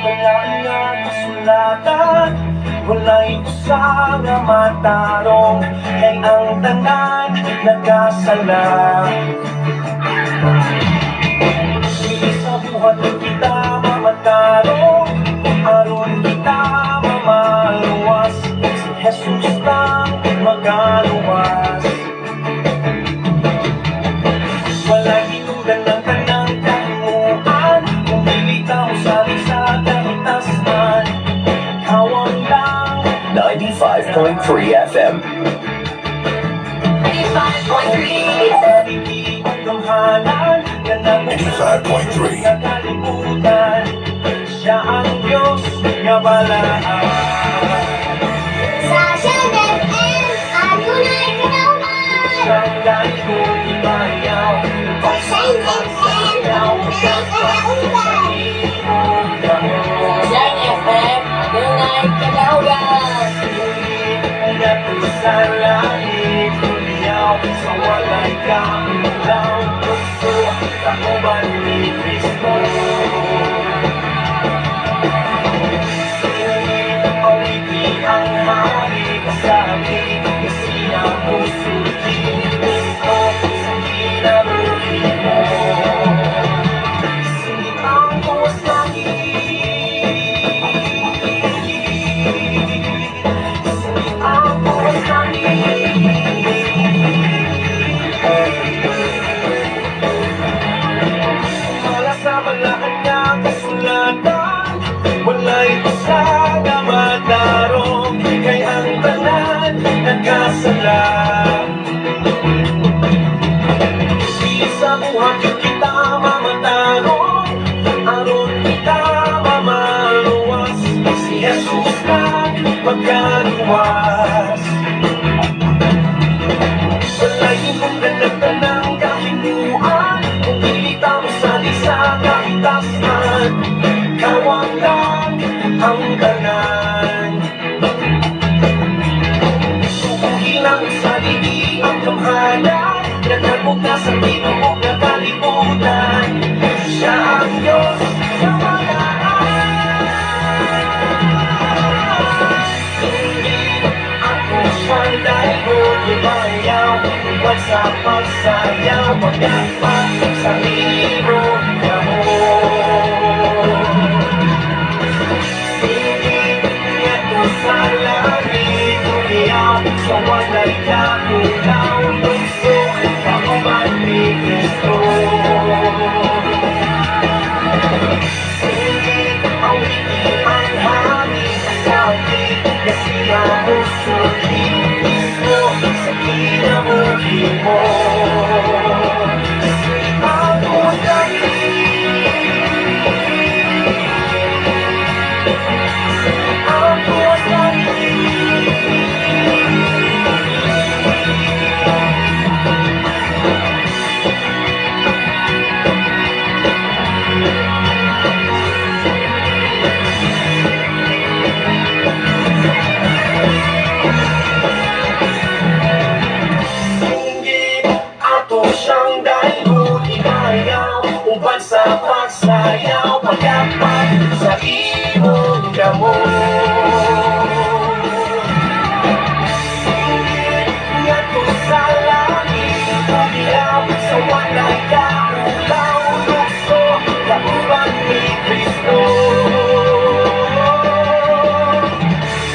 balaan nga kasulatan, walay usa nga matarong, kay ang tanan nagkasala. Dili sa buhat kita mamatarong, aron kita mamaluwas, si Jesus lang magaluwas. Walay hinungdan ng tanang kahimuan kung dili ta mosali sa kahitasan. Kawang lang. 95.3 FM. 95.3. Ang gamhanan nga 95.3. nga kalibutan. Siya ang Diyos nga balaan. Sa Shine FM, adunay kadaugan. Siyang daygon ibayaw. Sa Shine FM, adunay kadaugan. Shine FM, adunay kadaugan. Ngadto sa langit, tuliyaw sa walay kaulaw, lukso kauban ni Kristo. Singit, awiti ang hari, kasabi nga siya mosulti mismo sa kinabuhi mo. Singit ang buwas langit. Singit ang buwas langit. Sumala sa balaan nga kasulatan, walay usa nga matarong, kay ang tanan nagkasala. Di sa buhat kita mamatarong, aron kita mamaluwas, si Jesus lang magaluwas. Walay hinungdan ng tanang kahimuan kung dili ta mosali sa kahitasan. Kawang lang ang tanan. Sukuhin lang sa libi ang gamhanan, nagkalbog na sa tibuok nga kalibutan. Siya ang Diyos nga balaan. Singit ato siyang daygon ibayaw, uban sa pagsayaw, pagdapat sa imong kamot. Singit ngadto sa langit, tuliyaw sa walay kaulaw, lukso kauban ni Kristo. Singit, awiti ang hari, kasabi nga siya mosulti mismo sa kinabuhi mo. Singit ang buwas langit. Singit ang buwas langit. Singgit ato siyang daygon ibayaw, uban sa pagsayaw, pagdapat sa imong kamot. Singgit ngadto sa langit, tuliyaw sa walay kaulaw, lukso kauban ni Kristo.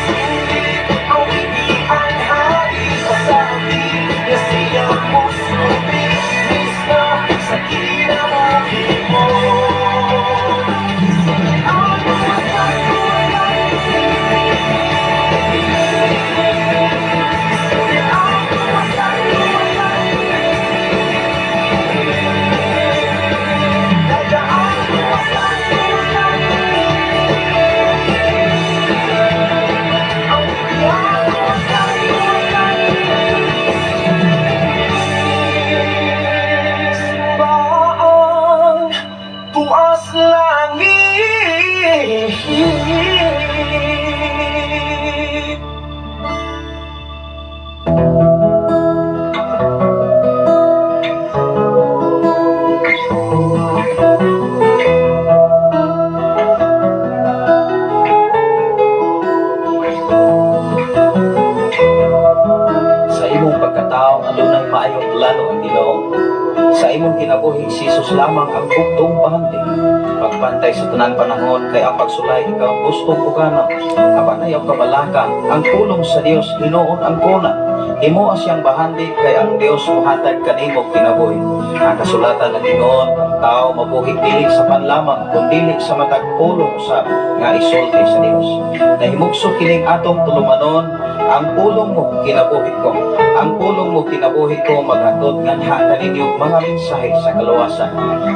Singit, awiti ang hari, kasabi nga siya mosulti mismo sa kinabuhi mo. maayong plano ang Ginoo. Sa imong kinabuhi, si Jesus lamang ang bugtong bahandi. Pagbantay sa tanang panahon kay ang pagsulay ikaw gustong ugana. Apan ayaw kabalaka, ang pulong sa Dios hinuon ang kuna. Himoa siyang bahandi kay ang Dios mohatag kanimo kinabuhi. Ang kasulatan ng ingon, ang tao mabuhi dili sa pan lamang, kundili sa matag pulong sa nga isulti sa Dios. Nahimugso kining atong tulumanon, ang pulong mo kinabuhi ko. Ang pulong mo kinabuhi ko maghatod nganha kaninyo mga mensahe sa kaluwasan,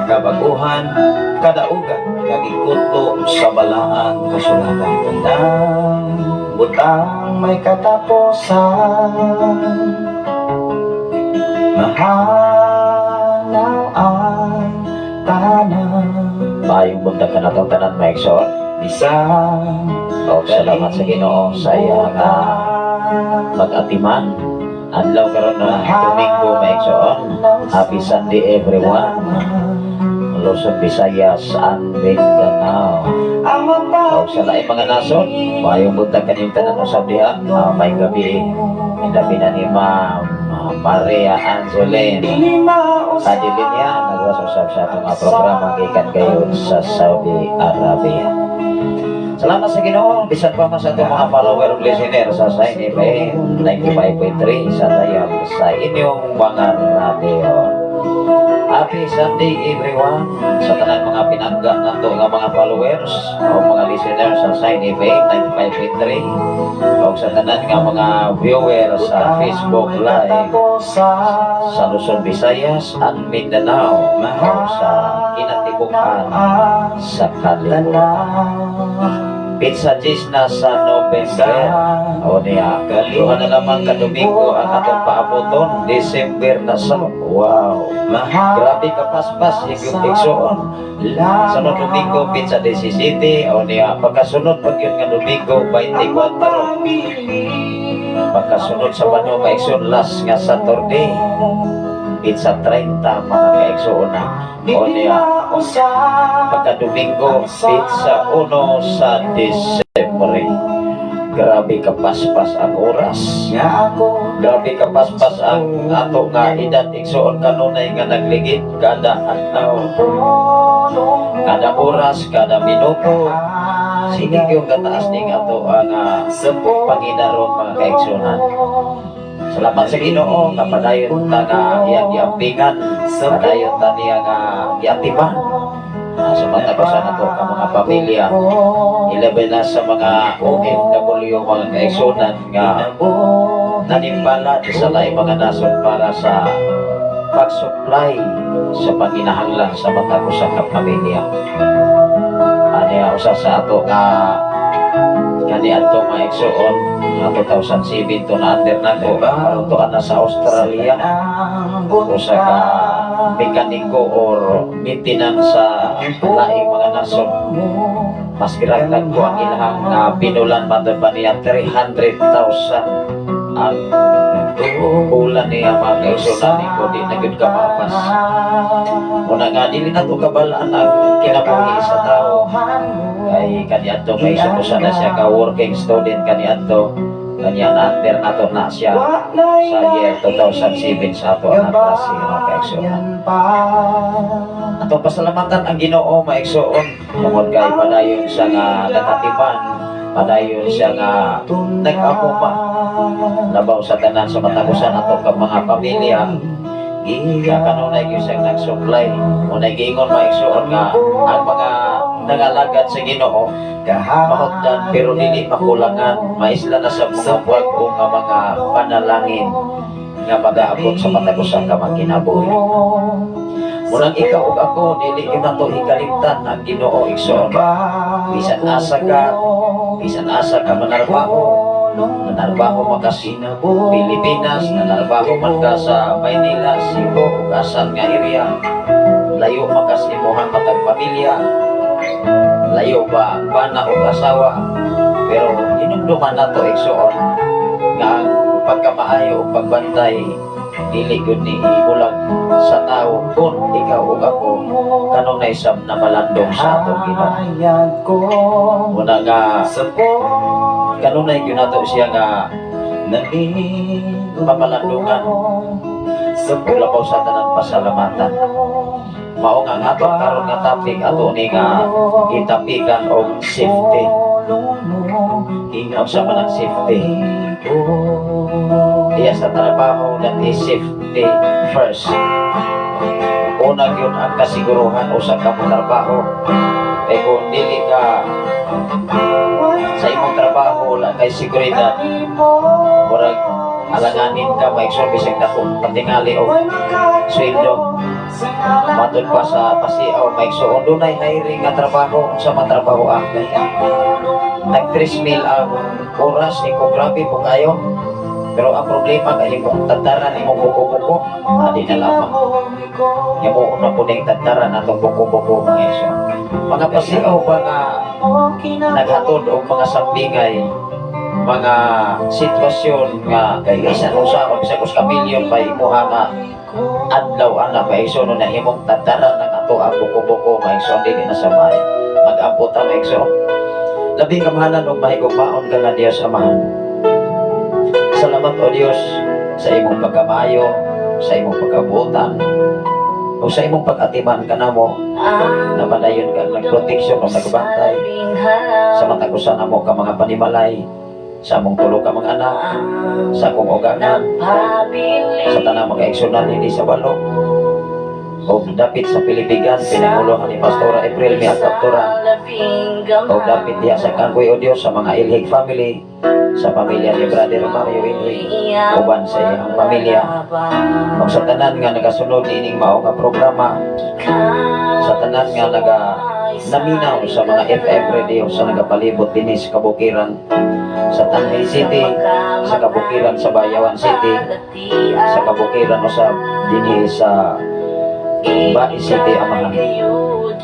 kabaguhan, kadaugan, kag ikutlo sa balaang kasulatan. Tanang butang may katapusan, mahalaw ang tanan. Maayong buntag kanatong tanan, mga igsoon. Bisan O salamat sa Ginoo sa iyang pag-atiman. Adlaw karon na Domingo, mga igsoon. Happy Sunday, everyone. Luzon, Visayas and Mindanao. O sa laing mga nasod, maayong buntag kaninyong tanan usab diha. May gabi, labi na ni Ma'am Maria Angeline Kadilinya, nagwas usab sa atong programa gikan kayo sa Saudi Arabia. Salamat sa Ginoo, bisan pa man sa atong mga follower ug listener sa Sign FM 95.3 sa dayag sa inyong mga radio. Happy Sunday, everyone, sa tanang mga pinangga nato nga mga followers o mga listeners sa Sign FM 95.3 o sa tanan nga mga viewers sa Facebook Live sa Luzon, Visayas and Mindanao o sa kinatibukan sa kalibutan. Petsa 10 na sa November. O niya, duha na lamang ka Domingo ang atong paaboton, December na sa. Wow. Grabe ka paspas yung igsoon. Sa no Domingo, petsa 17, o niya, pagkasunod pag yun nga Domingo, 24. Pagkasunod sa Bano, maigsoon, last nga Saturday, petsa 30, mga kaigsoon na. O niya, pagka Domingo, petsa 1 sa Disyembre. Grabe ka paspas ang oras. Grabe ka paspas ang ato nga edad, igsoon, kanunay nga nagligid kada adlaw, kada oras, kada minuto. Sige yung kataas ning ato ang panginaron, mga kaigsunan. Salamat sa Ginoo nga padayon ta nga iyang giampingan, padayon ta niya nga giatiman. Sa matag usa nato ka mga pamilya, ilabi na sa mga OFW, mga kaigsunan, nga nanimbala sa laing mga nasod para sa pag-supply sa panginahanglan sa matag usa ka pamilya. Ani usa sa ato nga kaniadto, mga igsoon, nga 2007 to na under nako karon to ana sa Australia, usa ka mekaniko or maintenance sa laing mga nasod. Mas giragdag ko ang ilahang pinulan matod ba niya, 300,000 ang bulan niya, mga kaigsunan ni ko. Di na gyud ka mapas. Una nga dili na to kabalaan ang kinabuhi sa tao kay kaniadto may usa na siya ka working student kaniadto kanya na under nato na siya sa year 2007 sa ato ang klase, mga kaigsunan. Atong pasalamatan ang Ginoo, maigsoon, tungod kay padayon siya nga nakatiman, padayon siya nga nag-amuma labaw sa tanan sa matag usa nato ka mga pamilya nga kanunay gyud siyang nag-supply. Munay giingon, maigsoon, nga ang mga nangalagad sa Ginoo mahutdan pero dili makulangan, maisla na sa mga bag-o nga mga panalangin nga magaabot sa matag usa ka mga kinabuhi. Munang ikaw ug ako, dili gyud nato ikalimtan ang Ginoo, igsoon. Bisan asa ka, bisan asa ka manarbaho, nanarbaho man ka sa Pilipinas, nanarbaho man ka sa Maynila, Cebu, ug asan nga area, layo man ka sa imuhang matag pamilya, layo ba ang bana o asawa, pero hinumduman nato, igsoon, nga ang pagkamaayo o pagbantay dili gyud ni ibulag sa tao kung ikaw ug ako kanunay sab na malandong sa atong Ginoo. Muna nga kanunay gyud nato siya nga Pamalandungan ug labaw sa tanan, pasalamatan. Mao nga ang ato karon nga topic, ato ni nga itapikan og safety. Unsa man ang safety? Diya sa trabaho, that is safety first. Una gyud ang kasiguruhan usa ka mo trabaho. Kay kung dili ka sa imong trabaho, wala kay seguridad, murag alanganin ka, maigsoon, bisag dako patingali og sweldo. Matod pa sa pasiaw, maigsoon, dunay hiring nga trabaho. Unsa man trabaho ang nag 3 mil ang oras iko, grabe po kayo. Pero ang problema kay imong tadtaran, imong buko-buko, adi na lamang imo una po ning tadtaran atong buko-buko, mga igsoon. Mga pasiaw ba nga naghatod og mga sambingay, mga sitwasyon nga kay bisan usa o bisan usa ka milyon pa imuha nga adlaw ana, maigsoon, na imong tadtaran ng ato ang buko-buko, maigsoon, dili na sa may mag-ampo ta, maigsoon. Labing kamahalan ug mahigugmaon ka nga Dios Amahan. Salamat, O Dios, sa imong pagkamaayo, sa imong pagkabuotan, o sa imong pag-atiman kanamo na padayon ka nagproteksyon o nagbantay sa matag usa namo ka mga panimalay, sa among tulo ka mga anak, sa akong ugangan, sa tanang mga igsunan hindi sa balok o dapit sa Pilipigan, pinanguluhan ni Pastora April Mia Kaptura, o dapit diha sa Kangkoy, O Dios, sa mga Ilhig family, sa pamilya ni Brother Mario Ilhig uban sa iyang pamilya, ug sa tanan nga nagasunod niining mao nga programa, sa tanan nga naga naminaw sa mga FM radio sa nagapalibot dinhi sa kabukiran sa Tanay City, sa kabukiran sa Bayawan City, sa kabukiran usab dinhi sa Bais City, Amahan.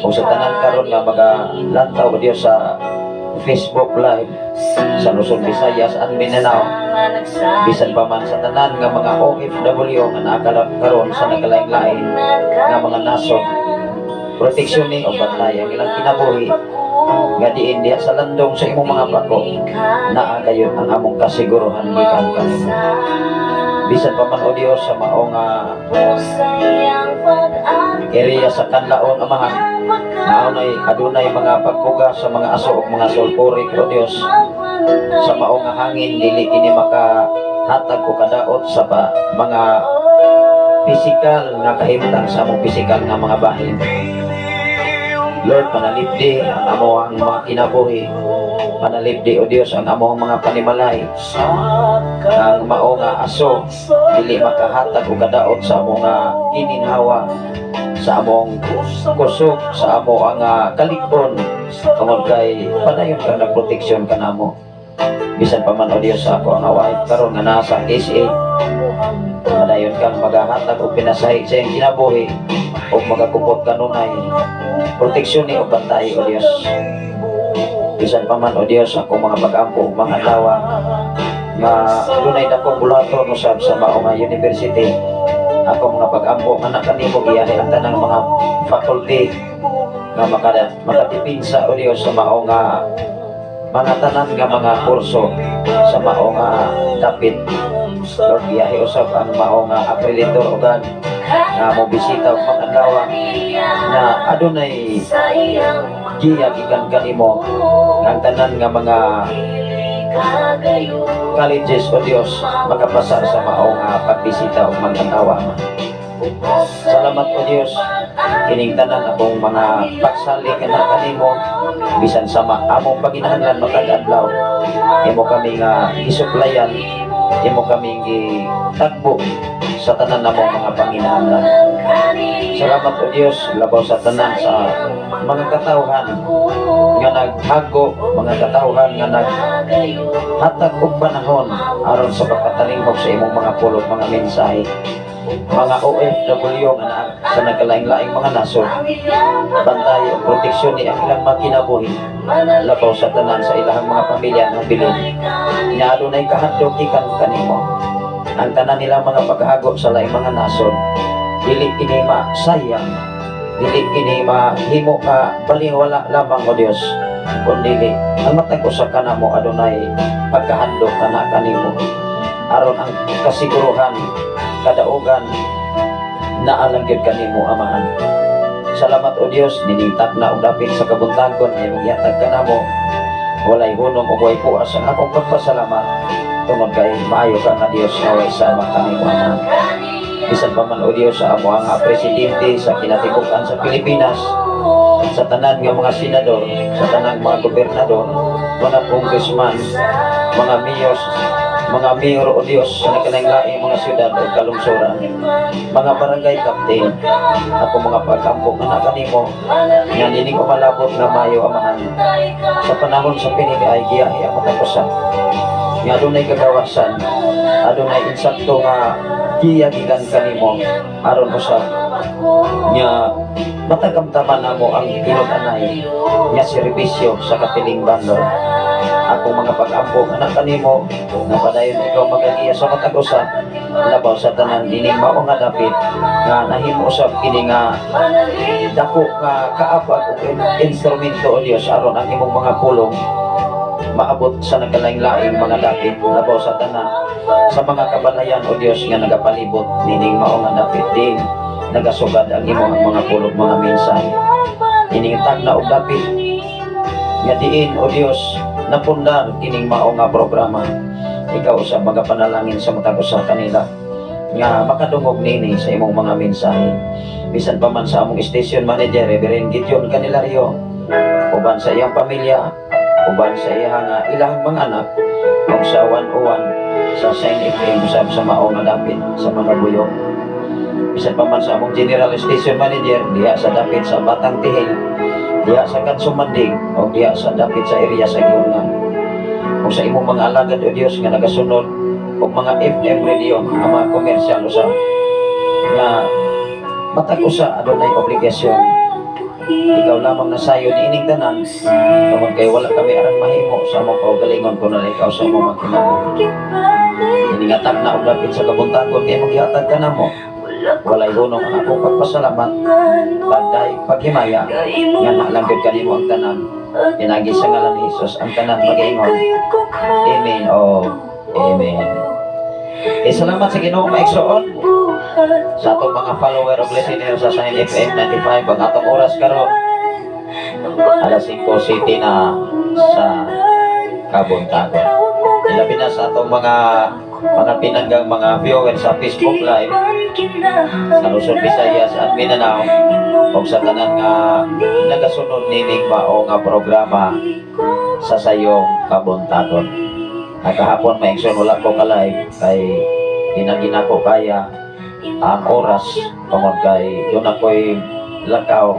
O sa tanan karon nga mga lantaw, o Dios, sa Facebook Live sa Luzon, Visayas and Mindanao, bisan pa man sa tanan nga mga OFW nga naa karon sa nagkalain-lain nga mga nasod, proteksyon ni o bantay ang ilang kinabuhi nga diin diha sa landong sa imong mga pako naa kayo ang among kasiguruhan gikan kanimo. Bisan pa man, O Dios, sa mao nga area sa Kanlaon, Amahan, naunay adunay mga pagbuga sa mga aso ug mga sulfuric, O Dios, sa mao nga hangin, dili kini makahatag o kadaot sa pa, mga pisikal nga kahimtang sa among pisikal nga mga bahin. Lord, panalipdi ang among mga kinabuhi. Panalipdi, O Dios, ang among mga panimalay. Ang mao nga aso dili makahatag o kadaot sa among nga gininhawa, sa among kusog, sa amo ang kalig-on, tungod kay padayon kang nagproteksyon kanamo. Bisan pa man, O Dios, sa ako ang wife karon nga nasa SA, padayon kang magahatag og pinasahi sa iyang kinabuhi ug magakupot kanunay. Proteksyon ni og bantay, O Dios. Bisan pa man, O Dios, akong mga pag-ampo ug mga tawa nga dunay dakong bulaton usab sa mao nga university, ako mga pag-ampo nga nakanimo giyahe ang tanang mga faculty nga makadipinsa, O Dios, sa mao nga mga tanan nga mga kurso sa mao nga dapit. Lord, giyahe usab ang mao nga accreditor ugan nga mo bisita og mga adlaw na adunay giya gikan kanimo nga ang tanan nga mga colleges, O Dios, makapasar sa mao nga pagbisita ug mga tawa. Salamat, O Dios, kining tanan akong mga pagsalig na kanimo, bisan sa among paginahanglan matag adlaw, imo kami nga gisuplayan, imo kami gitagbo sa tanan namong mga panginahanglan. Salamat, O Dios, labaw sa tanan sa mga katawhan nga naghago, mga katawhan nga naghatag og panahon aron sa pagpatalingkog sa imong mga pulong, mga mensahe, mga OFW nga naa sa nagkalaing-laing mga nasod, bantay o proteksyon ni ang ilang mga kinabuhi, labaw sa tanan sa ilang mga pamilya nga bilin nga adunay kahadlok gikan kanimo. Ang tanan nilang mga paghago sa laing mga nasod, dili kini masayang, dili kini mahimo ka baliwala lamang, O Dios, kundi ang matag usa kanamo adunay pagkahadlok kana kanimo. Aron ang kasiguruhan, kadaugan, naa lang gyud kanimo, Amahan. Salamat, O Dios, nining takna og dapit sa kabuntagon ay maghatag kanamo. Walay hunong ug way puas ang akong pagpasalamat tungod kay maayo ka nga Dios nga way sama kanimo, Amahan. Bisan pa man, O Dios, sa amo ang presidente sa kinatibuk-an sa Pilipinas, sa tanan nga mga senador, sa tanang mga gobernador, mga congressman, mga mayors, mga mayor, O Dios, sa nagkalaing-laing mga syudad o kalungsuran, mga barangay captain, ako mga pag-ampo nga kanimo, nga nining umalabot nga Mayo, Amahan, sa panahon sa pinili ay giyahi ang matag usa. Nga adunay kagawasan, adunay insakto nga giya gikan kanimo, aron usab nga matagamtaman namo ang tinud-anay nga serbisyo sa katilingban, Lord. Akong mga pag-ampo anak kanimo nga padayon ikaw magagiya sa matag usa, labaw sa tanan dining mao nga dapit nga nahimo usab kini nga dako nga kaabag ug instrumento, O Dios, aron ang imong mga pulong maabot sa nagkalaing-laing mga dapit, labaw sa tanan sa mga kabalayan, O Dios, nga nagapalibot nining mao nga dapit din nagasugad ang imong mga pulong, mga mensahe. Ining tagna og dapit nga diin, O Dios, napundar kining mao nga programa, ikaw sa mga panalangin sa matag usa kanila nga makadungog nini sa imong mga mensahe. Bisan pa man sa among station manager, Reverend Gideon Candelario, uban sa iyang pamilya, uban sa iyang nga ilahang mga anak ug sa 101 sa Shine FM usab sa mao nga dapit sa mga buyong. Bisan pa man sa among general station manager diha sa dapit sa Batang Tihil, diha sa Kansumandig o diha sa dapit sa area sa Giungan, ug sa imong mga alagad, O Dios, nga nagasunod og mga FM radio ang mga komersyal usab, nga matag usa adunay obligasyon. Ikaw lamang nasayo niining tanan tungod kay wala kami arang mahimo sa among kaugalingon kun wala ikaw sa among mga kinabuhi. Ining tagna og dapit sa kabuntagon kay maghihatag ka namo, walay hunong ang akong pagpasalamat, pagday paghimaya nga naa lang gyud kanimo ang tanan. Pinagi sa ngalan ni Jesus ang tanan magaingon, "Amen" o "Amen." Eh, salamat sa Ginoo, maigsoon, sa atong mga follower o listener sa Shine FM 95. Ang atong oras karon, alas 5 city na sa kabuntagon. Ilabi na sa atong mga pinanggang mga viewer sa Facebook Live sa Luzon, Visayas at Mindanao ug sa tanan nga nagasunod nining mao nga programa sa sayong kabuntagon. At kahapon, maigsoon, wala ko ka-live kay ginagina ko kaya ang oras tungod kay doon ako'y lakaw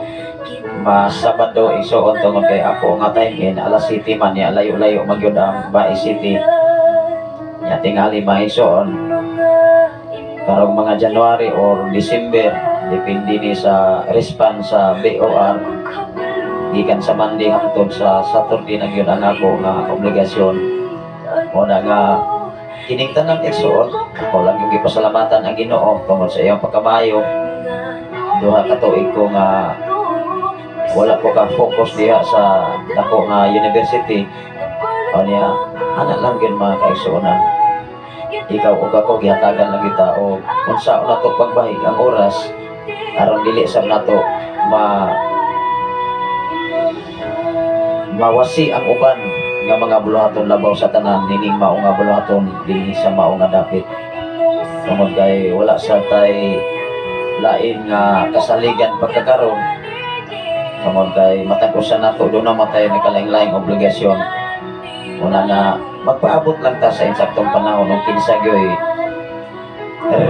ma Sabado, igsoon, tungod kay ako nga time in alas 7 man ya, layo-layo magyud ang Bais City ya. Tingali, maigsoon, karong mga January or December, depende ni sa response sa BOR, gikan sa Monday hangtod sa Saturday na gyud ang ako nga obligasyon. O na nga kining tanang, igsoon, ako lang yung gipasalamatan ang Ginoo tungod sa iyang pagkamayo. 2 ka tuig ko nga wala ko ka focus diha sa dako nga university. O niya, ana lang gyud, mga kaigsuonan, ikaw ug ako gihatagan lang kita o unsa nato pagbahig ang oras aron dili sab nato mawasi ang uban nga mga buluhaton, labaw sa tanan nining mao nga buluhaton dinhi sa mao nga dapit, tungod kay wala sa tay lain nga kasaligan pagkakaron, tungod kay matag usa nato duna man tay nagkalaing-laing obligasyon. Una nga magpaabot lang ta sa insaktong panahon ug kinsa gyoy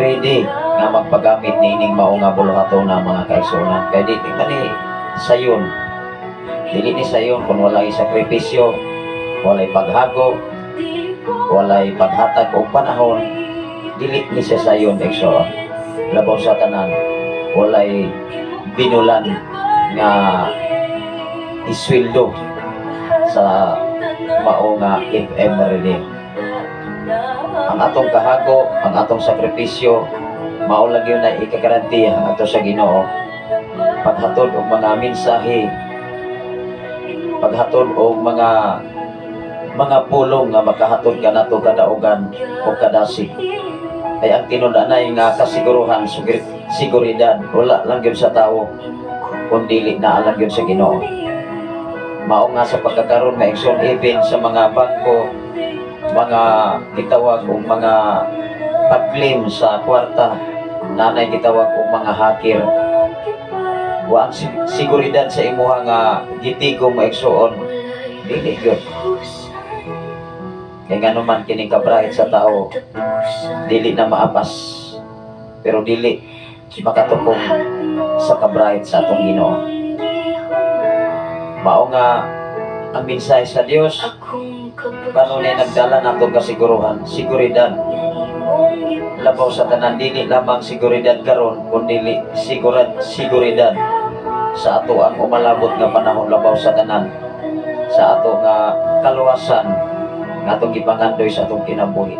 ready nga magpagamit niining mao nga buluhaton na, mga kaigsuonan, kay di man ni sayon, dili ni sayon kung walay sakripisyo, walay paghago, walay paghatag og panahon. Dili ni siya sayon, igsoon. Labaw sa tanan, walay binulan nga isweldo sa mao nga FM radio. Ang atong kahago, ang atong sakripisyo, mao lang yun na ikagarantiya ato sa Ginoo. Paghatod og mga mensahe, paghatod og mga Mga pulong nga makahatod kanato kadaugan o kadasig. Kay ang tinud-anay nga kasiguruhan, seguridad, wala lang gyud sa tao kung dili naa lang gyud sa Ginoo. Mao nga sa pagkakaroon, mga igsoon, even sa mga bangko, mga gitawag og mga pag-claim sa kwarta, naa nay gitawag og mga hacker. Wa ang seguridad sa imuha nga gitigo mo, igsoon, dili gyud. Kay ngano man kining kabrahit sa tao, dili na maapas, pero dili makatupong sa kabrahit sa atong Ginoo. Mao nga ang mensahe sa Dios kanunay nagdala natong kasiguruhan, seguridad. Labaw sa tanan, dili lamang seguridad karon, kundi seguridad sa ato ang umalabot nga panahon, labaw sa tanan sa ato nga kaluwasan nga atong gipangandoy sa atong kinabuhi.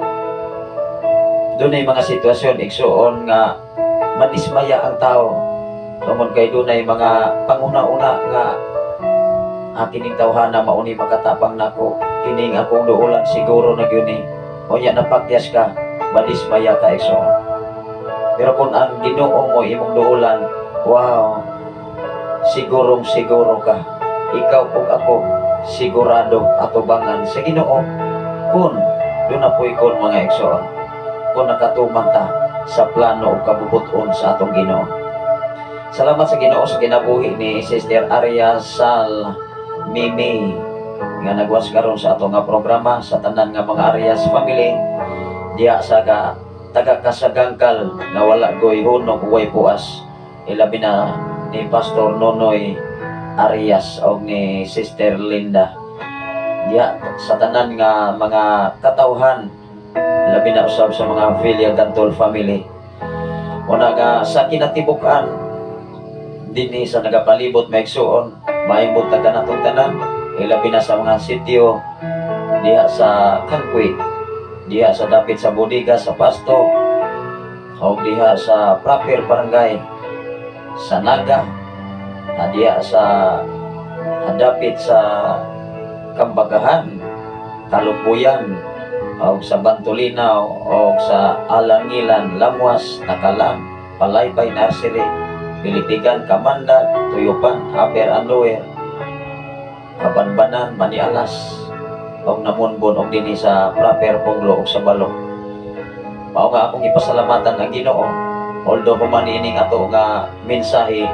Dunay mga sitwasyon, igsuon, nga madismaya ang tao tungod kay dunay mga panguna-una nga kining tawhana mauni makatabang nako, kining akong duolan siguro na gyud ni. Unya napakyas ka, madismaya ka, igsoon. Pero kung ang Ginoo mo imong duolan, wow, sigurong siguro ka. Ikaw ug ako sigurado atubangan sa Ginoo kun duna po'y kun, mga igsoon, kung nakatuman ta sa plano o kabubuton sa atong Ginoo. Salamat sa Ginoo sa kinabuhi ni Sister Arya Sal Mimi nga nagwas karon sa atong nga programa, sa tanan nga mga Arias family diha sa ka taga Kasagangkal nga wala goy hunog, way puas, ilabi na ni Pastor Nonoy Arias o ni Sister Linda diha sa tanan nga mga katawhan, labi na usab sa mga Villa Gantol family. Una nga sa kinatibuk-an dinhi sa nagapalibot, mga igsuon, maayong buntag kanatong tanan, ilabi na sa mga sityo diha sa Kangkwi, diha sa dapit sa bodega sa Pasto o diha sa proper barangay sa Naga, diha sa dapit sa Kambagahan, Kalumbuyan o sa Bantolinaw o sa Alangilan, Lamwas, Nakalam, Palaypay Nursery, Pilipigan, Kamanda, Tuyupan, Upper and Lower, Kabanbanan, Manialas, og Namunbon og dinhi sa proper Punglo og sa Balok. Mao nga akong ipasalamatan ang Ginoo. Although human ining ato nga mensahe,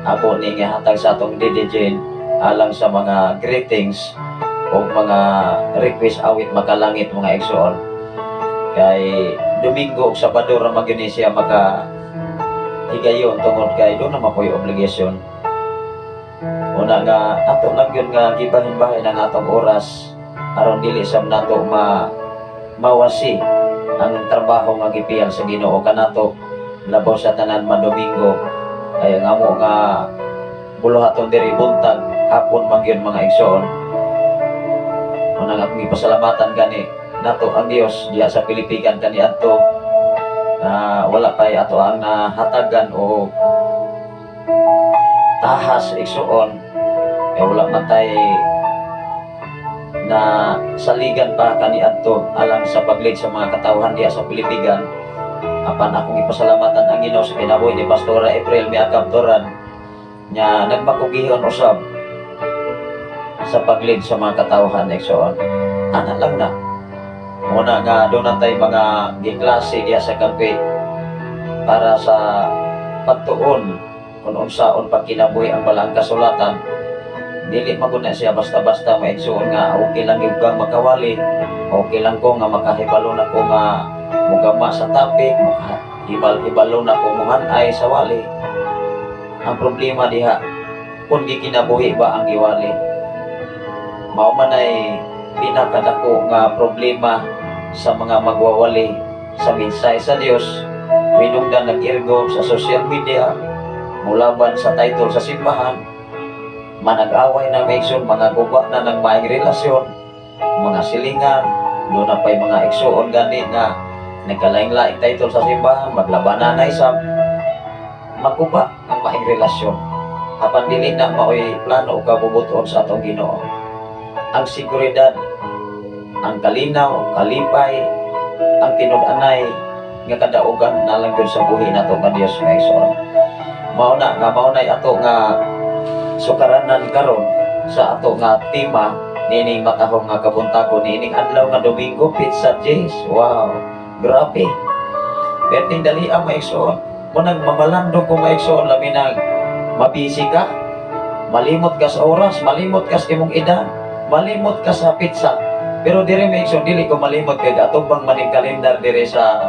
ako ni gihatag sa atong DJ alang sa mga greetings o mga request awit makalangit, mga igsoon. Kay Domingo ug Sabado ra man gyud ni siya maka higayon tungod kay duna man po'y obligasyon. Una nga ato lang yun nga gibahin-bahin ang atong oras aron dili sab nato ma mawasi ang trabaho nga gipiyal sa Ginoo kanato, labaw sa tanan man Domingo kay ang amo nga buluhaton diri buntag, hapon man gyud, mga igsoon. Una nga akong ipasalamatan gani nato ang Dios diha sa Pilipigan kaniadto na wala pa'y ato ang nahatagan o tahas, igsuon, eh wala man tay na saligan pa kaniadto alang sa pag-lead sa mga katawhan diha sa Pilipigan. Apan akong ipasalamatan ang Ginoo sa kinabuhi ni Pastora April Miakab Toran nya nagmakugihon usab sa pag-lead sa mga katawhan, igsoon. Ana lang na muna nga duna tay mga giklase diha sa kampi para sa pagtuon kung unsaon pagkinabuhi ang balaang kasulatan. Dili man gud na siya basta-basta, mga igsoon, nga okay lang gyud kang makawali, okay lang ko nga makahibalo na ko nga mugama sa topic, hibal-hibalo na ko muhanay sa wali. Ang problema diha, kung gikinabuhi ba ang giwali. Mao man ay pinakadako nga problema sa mga magwawali sa mensahe sa Dios, minungdan nag-irgo sa social media, mulaban sa title sa simbahan, manag-away na mga mga guba na ng maayong relasyon, mga silingan, duna pa'y mga igsuon gani nga nagkalaing-laing title sa simbahan, maglabanan na isab, maguba ang maayong relasyon. Apan dili na mao'y plano o kabubuton sa atong Ginoo. Ang seguridad Ang kalinaw, kalipay, ang tinud-anay nga kadaugan na lang gyud sa buhi nato nga Dios, mga igsoon. Mao na nga mao nay ato nga sukaranan karon sa ato nga tema niining matahong nga kabuntagon, niining adlaw nga Domingo, Petsa Diyes. Wow, grabe. Perting dali ang, mga igsoon. Munang mamalandong ko, mga igsoon, labi na mabisi ka, malimot ka sa oras, malimot ka sa imong edad, malimot ka sa petsa. Pero dire, mga igsoon, dili ko malimot kay atubang maning kalendar dire sa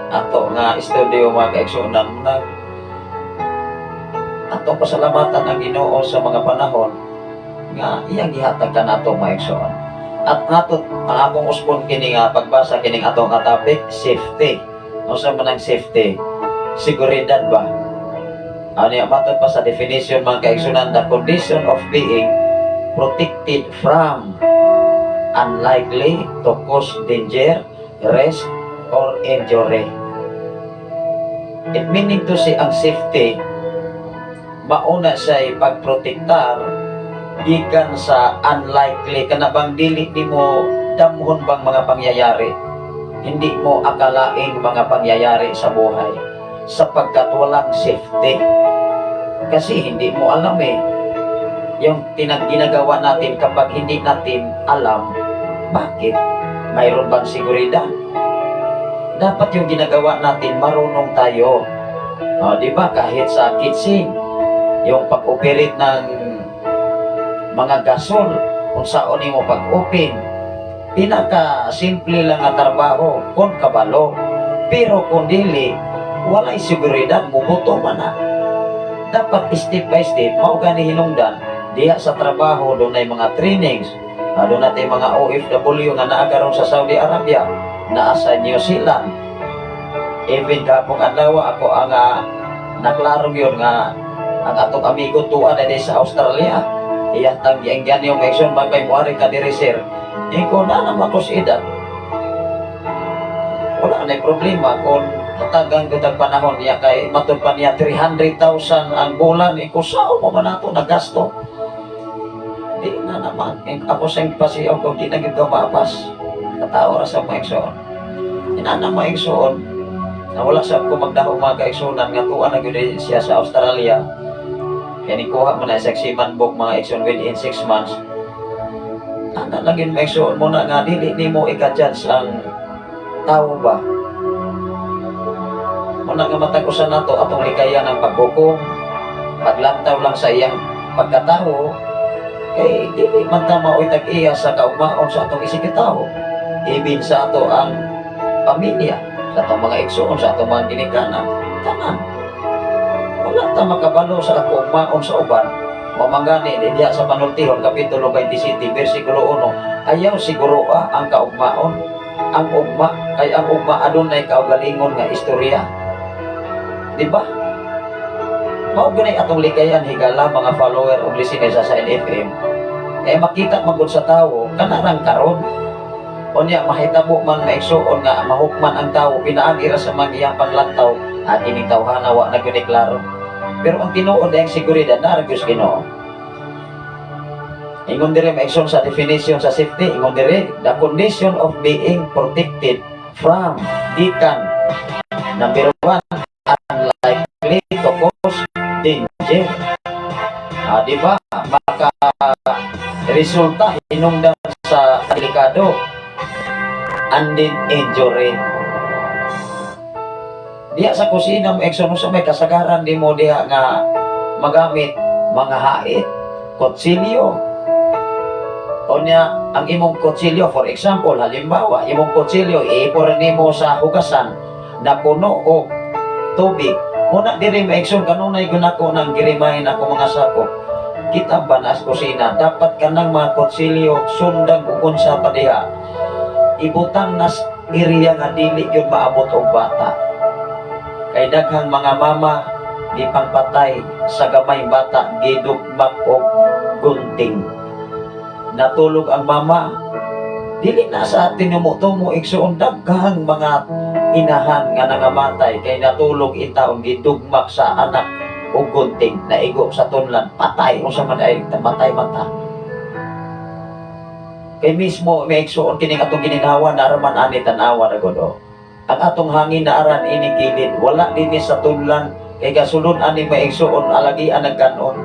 ato nga studio, mga kaigsuonan, nag atong pasalamatan ang Ginoo sa mga panahon nga iyang gihatag kanato, mga igsoon. At nato ang akong usbon kini nga pagbasa kining atong nga topic, safety. Unsa man ang safety? Seguridad ba? Ano yung matod pa sa definition, mga kaigsunan, the condition of being protected from unlikely to cause danger, risk, or injury. It meaning to say, ang safety, mauna siya pagprotektar gikan sa unlikely, kana bang dili nimo damhon bang mga pangyayari, hindi mo akalaing mga pangyayari sa buhay, sapagkat walang safety kasi hindi mo alam eh yung ginagawa natin. Kapag hindi natin alam bakit mayroon bang seguridad, dapat yung ginagawa natin marunong tayo. O, di ba, kahit sa kitchen, yung pag-operate ng mga gasol, kung saan mo pag-open, pinaka simple lang nga trabaho kung kabalo, pero kung dili, walay seguridad, mubuto man na. Dapat step by step. Mao gani hinungdan diha sa trabaho dunay mga trainings. Doon natin mga OFW nga naa karon sa Saudi Arabia, naa sa New Zealand. Even kapong adlaw ako ang naklarong yun nga ang atong amigo tuwa na di sa Australia. Iyang tanggiang yung action magkay muari ka diri, sir. Iko na naman ko sa edad. Wala na problema kung hatagan ko tag panahon niya kay matud pa niya 300,000 ang bulan. Iko sao mo man ato nagasto. Di na naman. Eh, ako sa pasiyaw ko, di na gyud ka maapas. Katao ra sa mga igsoon. Inana, mga igsoon, na wala sa ko magdaho, mga kaigsunan, nga tuwa na gyud siya sa Australia. Kaya nikuha mo na sa seaman book, mga igsoon, within 6 months. Ana lang yun, mga igsoon mo na nga dili nimo ika-judge ang tao ba. Muna nga matag usa nato atong likayan ang paghukom, paglantaw lang sa iyang pagkatao, kay dili man ta mao'y tag-iya sa kaugmaon sa atong isigkatawo. Ibin sa ato ang pamilya, sa atong mga igsoon, sa atong mga ginikanan, tanan. Wala ta makabalo sa kaugmaon sa uban. Mamangani diha sa Panultihon kapitulo 27 bersikulo 1, ayaw siguroa ang kaugmaon, ang ugma, kay ang ugma adunay kaugalingon nga istorya. Di ba? Mao gyud atong likayan higala, mga follower ug listener sa NFM. Kay makita magud sa tawo kanarang karon. Unya mahitabo man, maigsuon, nga mahukman ang tawo pinaagi ra sa mga iyang panglantaw at ining tawhana wa na gyud ni klaro. Pero ang tinuod ay ang seguridad naa ra gyud sa Ginoo. Ingon dire, maigsoon, sa definition sa safety, ingon dire, the condition of being protected from, gikan, number one, unlikely to cause danger. Ah, di ba? Maka resulta hinungdan sa delikado and then injury. Diha sa kusina mo, igsoon, sa may kasagaran di mo diha nga magamit mga hait, kutsilyo. O niya, ang imong kutsilyo, for example, halimbawa, imong kutsilyo, iipor nimo sa hugasan na puno o tubig. Muna diri, maigsoon, kanunay gunako nang girimahin ako mga sako. Kita ba na sa kusina, dapat kanang mga kutsilyo, sundag ug unsa pa diha, ibutang nas area nga dili yun maabot og bata. Kay daghang mga mama gipangpatay sa gamay bata, gidugmak og gunting. Natulog ang mama, dili na sa tinumutumo, igsuon, daghang mga inahan nga nangamatay kay natulog intawon, gidugmak sa anak og gunting, naigo sa tunlan, patay. Unsa man ay matay mata. Kay mismo may igsuon, kining atong gininhawa naraman ani, tan-awa ra gud oh. Ang atong hangin naaran ini kilid, wala dinhi sa tunlan kay gasulon ani, may igsuon, alagian nagkanon.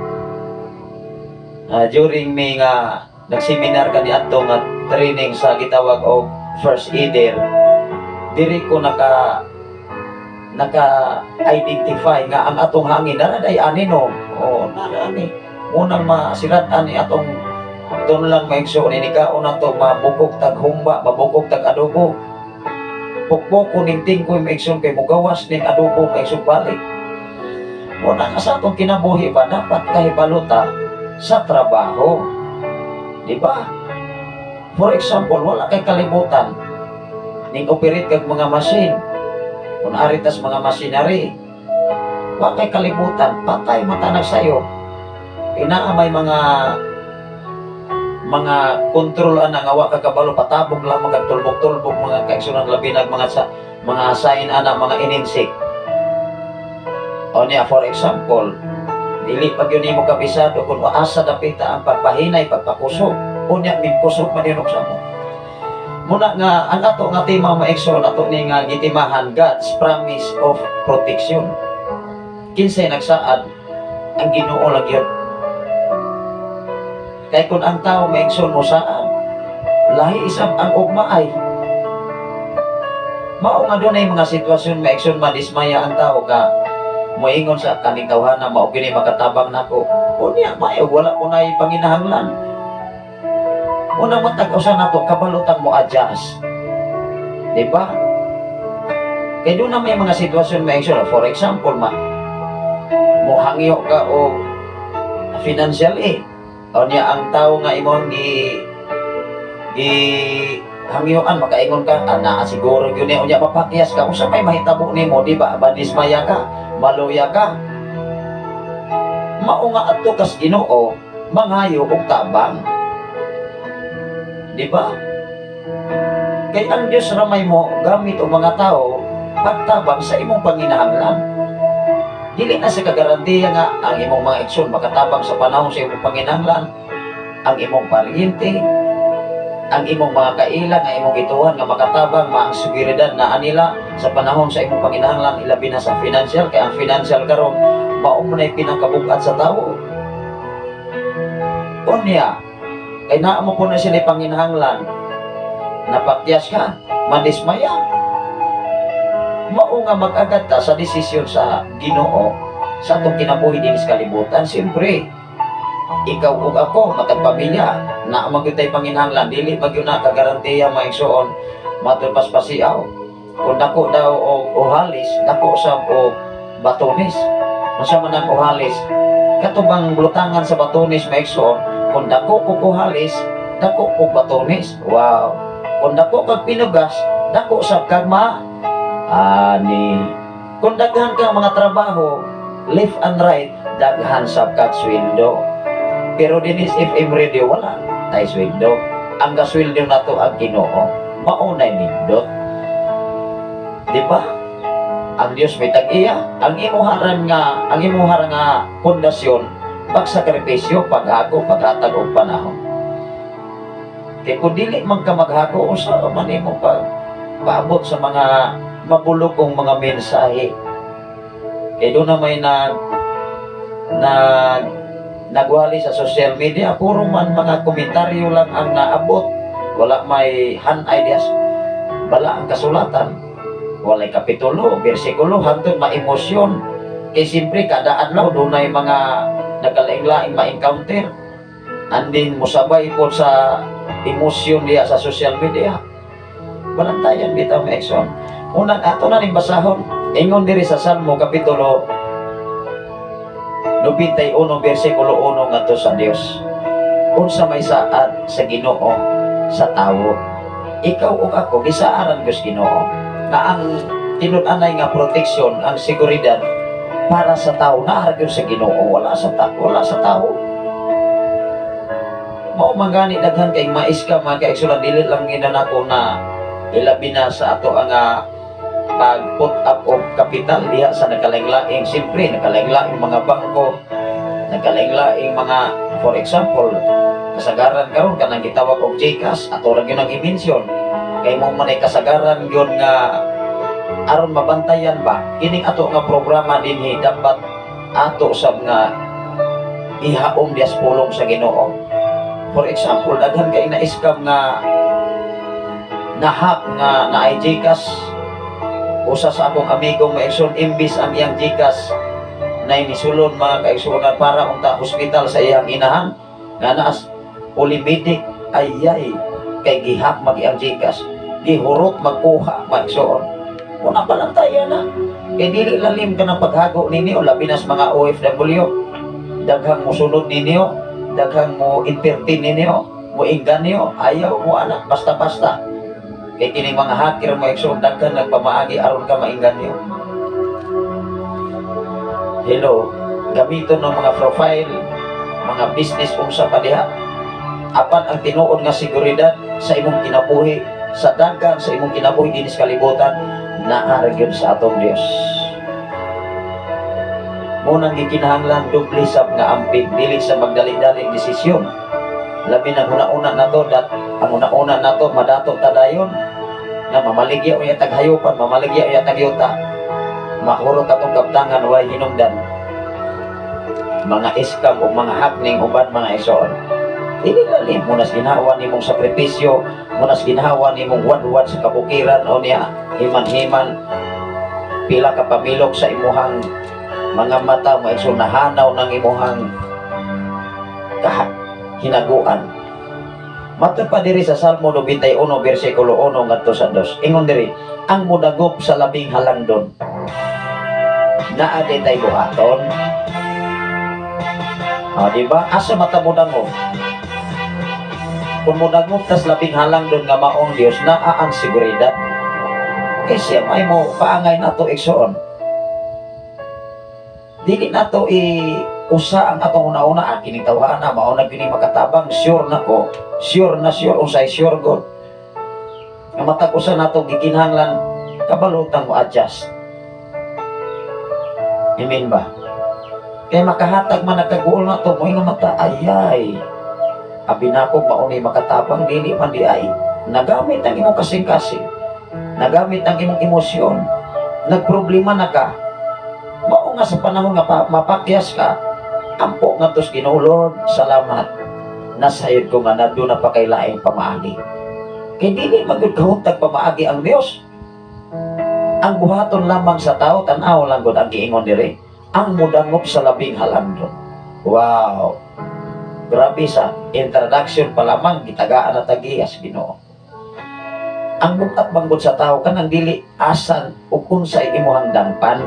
During mi nga nagseminar kani adto nga training sa gitawag og first aider, diri ko naka naka identify nga ang atong hangin nara ay ani, no. Oh, nara ani unang masirat ani atong tunlan, mga igsoon. Ini kaon nato, mabukog tag humba, mabukog tag adobo, pukpoko ning tingkoy, mga igsoon, kay mugawas ning adobo, mga igsoon, balik. Muna nga sa atong kinabuhi ba, dapat kahibalo ta sa trabaho, di ba? For example, wala kay kalibutan ning operate kag mga machine, kung ari tas mga machinery, wa kay kalibutan, patay matanag sayo. Inaa may mga control ana nga wa ka kabalo, patabog lang mga tulbok-tulbok, mga kaigsunan, labi nag mga sa mga sign ana, mga ininsik. O niya, for example, dili pag yun nimo kabisado kung asa dapita ang pagpahinay, pagpakusog. Unya mingkusog man yun sa mo. Muna nga ang ato nga tema, mga igsoon, ato ni nga gitimahan God's promise of protection. Kinsay nagsaad? Ang Ginoo lang yun. Kay kung ang tao, mga igsoon, mo saad, lahi isab ang ugma ay. Mao nga dunay mga sitwasyon, mga igsoon, madismaya ang tao ka moingon sa kaning tawhana, mao gini makatabang nako. Unya maayo wala ko nay panginahanglan. Una matag usa nato kabalutan mo adjust. Di ba? Kay doon na may mga sitwasyon, may igsoon. For example, ma mohangyo ka o financial eh. O niya ang tao nga imong gi gi hangyoan, makaingon ka, ah, naa siguro gyud niya, unya mapakyas ka, unsa may mahitabo nimo, di ba? Madismaya ka, maluya ka. Mao nga adto kas Ginoo, mangayo og tabang. Di ba? Kay ang Dios ramay mo gamit og mga tao pagtabang sa imong panginahanglan. Dili na sa kagarantiya nga ang imong mga igsoon makatabang sa panahon sa imong panginahanglan, ang imong paryente, ang imong mga kaila nga imong gituhan nga makatabang, maang seguridad na anila sa panahon sa imong panginahanglan, ilabi na sa financial, kay ang financial karon mao mo na'y pinakabug-at sa tao. Unya, kay naa mo po na sila panginahanglan, napakyas ka, madismaya. Mao nga mag-agad ta sa desisyon sa Ginoo sa atong kinabuhi dinhi sa kalibutan. Siyempre, ikaw ug ako, matag pamilya, na magyud tay panginahanglan, dili magyud na kagarantiya, mga igsoon, matud paspasiaw. Kung dako daw og ohalis, dako sab og batones. Unsa man ang ohalis? Kato bang blutangan sa batones, mga igsoon, kung dako og ohalis, dako og batones. Wow. Kung dako kag pinugas, dako sab kag ma ani. Kung daghan kang mga trabaho, left and right, daghan sab kag sweldo. Pero dinis FM Radio, wala tay sweldo. Ang gasweldo nato ang Ginoo. Maunay nindot. Di ba? Ang Dios may tag-iya. Ang imuharan nga pundasyon, pagsakripisyo, paghago, paghatag og panahon. Kay kung dili man ka maghago, usa man imo pag paabot sa mga mabulokong mga mensahe. Kay doon na may nag nag nagwali sa social media, puro man mga komentaryo lang ang naabot. Wala may hand ideas. Bala ang kasulatan. Walay kapitulo, bersikulo, hantod ma-emosyon. Kay siyempre, kada adlaw, dunay mga nagkalaing-laing ma-encounter. Andin musabay po sa emosyon diya sa social media. Balantayan bitaw, mga igsoon. Unang ato na ning basahon. Ingon diri sa Salmo kapitulo 91 bersikulo 1 ngadto sa Dios. Unsa may saad sa Ginoo sa tawo? Ikaw ug ako gisaaran gyud sa Ginoo nga ang tinud-anay nga proteksyon, ang seguridad para sa tao naa gyud sa Ginoo, wala sa tao. Mao man gani daghan kay mais ka, mga kaigsuonan, dili lang gina nako na ilabi na sa ato ang pag put up of capital diha sa nagkalaing-laing, siyempre nagkalaing-laing mga bangko, nagkalaing-laing mga, for example, Kasagaran karon kanang gitawag og GCash, ato ra gyud ang i-mention kay mao man ay kasagaran gyud nga aron mabantayan ba kining ato nga programa dinhi, dapat ato sab nga ihaom dias pulong sa Ginoo. For example, daghan kay na scam nga na-hack nga naay GCash. Usa sa akong amigo, mga igsoon, imbis ang iyang GCash na inisulod, mga kaigsuonan, para unta hospital sa iyang inahan nga naas polimedic, ayay, kay gihack mag iyang GCash, gihurot magkuha, mga igsoon. Una pa lang tayo na kay dili lalim ka ng paghago ninyo, labi na sa mga OFW. Daghang musunod ninyo, daghang mo entertain ninyo, mo inganyo. Ayaw mo ana basta-basta kay kining mga hacker, mga igsoon, daghan nagpamaagi aron ka mainganyo. Hello, gamiton ng mga profile, mga business, unsa pa diha. Apan ang tinuod nga seguridad sa imong kinabuhi, sa dagang sa imong kinabuhi dinis kalibutan, naa ra gyud sa atong Dios. Mao nang gikinahanglan doble sab nga amping, dili sa magdali-dali desisyon. Labi na una-una nato dat ang una-una nato madato ta dayon nga mamaligya unya tag hayupan, mamaligya unya tag yuta. Mahurot atong kaptangan, way hinungdan. Mga scam o mga happening uban, mga igsoon. Dili lalim mo nas ginawa nimong sakripisyo, mo nas ginawa nimong wadwad sa kabukiran o niya himan-himan, pila ka pamilok sa imuhang mga mata, mga igsoon, nahanaw ng imuhang hinaguan. Matod pa diri sa Salmo 91 bersikulo 1 ngadto sa 2. Ingon diri, ang mudagop sa labing halangdon. Naa di tay buhaton. O, di ba? Asa mata modangop? Kung modangop tas labing halangdon nga maong Dios, naa ang seguridad. Kay siya may mo paangay nato, igsoon. Dili nato i usa ang atong una-una, ah, kining tawhana mao na kini makatabang, sure na ko, sure na sure. Unsay sure god nga matag usa nato gikinahanglan kabalutang mo adjust? Amen ba? Kay makahatag man nagkaguol na to mo nga mata, ayay, abi nako mao ni makatabang, dili man di ay. Nagamit ang imong kasing-kasing, nagamit ang imong emosyon, nagproblema na ka. Mao nga sa panahon nga mapakyas ka, ampo nga tos Ginoo, "Lord, salamat, nasayod ko nga naduna pa kay laing pamaagi." Kay dili magud kahuntag pamaagi ang Dios. Ang buhaton lamang sa tao, tan-aw lang gud ang giingon diri, ang mudangop sa labing halangdon. Wow, grabe, sa introduction pa lamang gitagaan na tagiyas Ginoo. Ang bukat banggod sa tao kanang dili asan o unsay imuhang dangpan.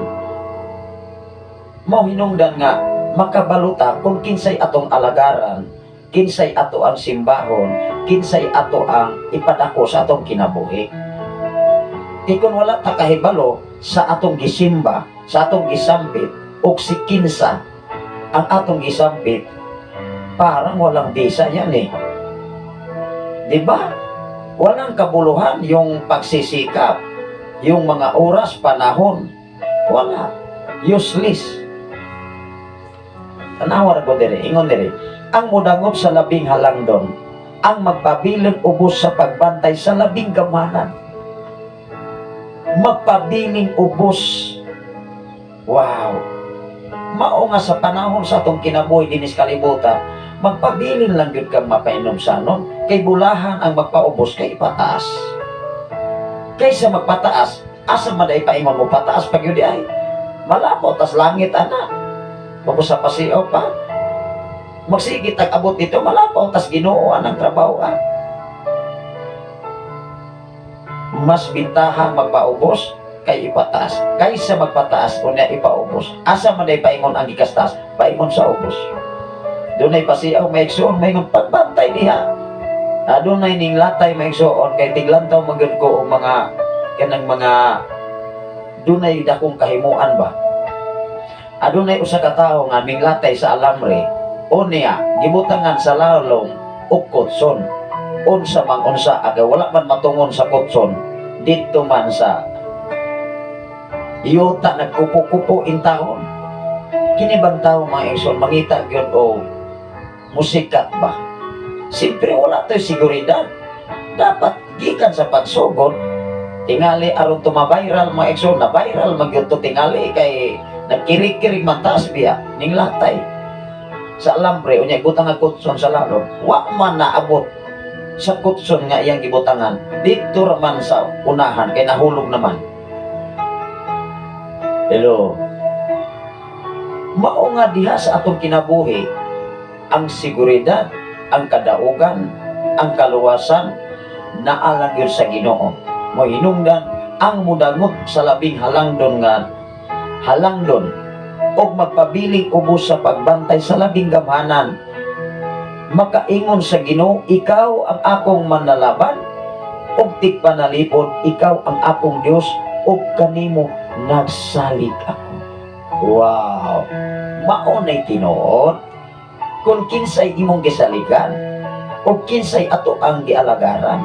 Mao hinungdan nga makabaluta kung kinsay atong alagaran, kinsay ato ang simbahon, kinsay ato ang ipadako sa atong kinabuhi. Kay kung wala ta kahibalo sa atong gisimba, sa atong gisampit, o si kinsa ang atong gisampit, parang walang bisa yan eh. Di ba? Walang kabuluhan yung pagsisikap, yung mga oras, panahon. Wala. Useless. Tanawa ko dire, ingon dire, ang mudangop sa labing halangdon, ang magpabilin ubos sa pagbantay sa labing gamanan. Magpabiling ubos. Wow. Mao nga sa panahon sa atong kinabuhi dinis kalibutan, magpabilin lang gyud kang mapainom-sanon kay bulahan ang magpaubos kay ipataas. Kaysa magpataas, asa man ay paingon mo pataas pag yun ay malapot tas langit ana. Mabusa pa siya pa. Magsige tag abot dito, malapaw tas Ginoo anang trabaho ah. Mas bintaha magpaubos kay ipataas kaysa magpataas unya ipaubos. Asa man ay paingon ang gikastaas? Paingon sa ubos. Dunay pasiyaw, may igsoon, may pagbantay diha. Adunay ning latay, may igsoon, kay tiglantaw man gyud ko og mga kanang mga dunay dakong kahimuan ba. Adunay usa ka tawo nga minglatay sa alamre unya gibutangan sa lalong og kutson. Unsa mang unsa aga, wala man matungon sa kutson didto man sa yuta, nagkupo-kupo intawon. Kini bang tawo, mga igsoon, mangita gyud o musikat ba. Siyempre wala to'y seguridad. Dapat gikan sa pagsugod, tingali aron to ma-viral, mga igsoon, na viral man gyud to tingali kay nagkirig-kirig man taas biya ning latay sa alambre. Unya ibutang ang kutson sa lalom, wa man naabot sa kutson nga iyang gibutangan. Didto ra man sa unahan kay nahulog naman. Hello. Mao nga diha sa atong kinabuhi, ang seguridad, ang kadaugan, ang kaluwasan naa lang yun sa Ginoo. Mo hinungdan ang mudangot sa labing halangdon nga halangdon og magpabiling ubos sa pagbantay sa labing gamhanan, makaingon sa Ginoo, "Ikaw ang akong manlalaban ug tigpanalipod, ikaw ang akong Dios ug kanimo nagsalig ako." Wow, mao nay tinuod kung kinsay imong gisaligan o kinsay ato ang gialagaran.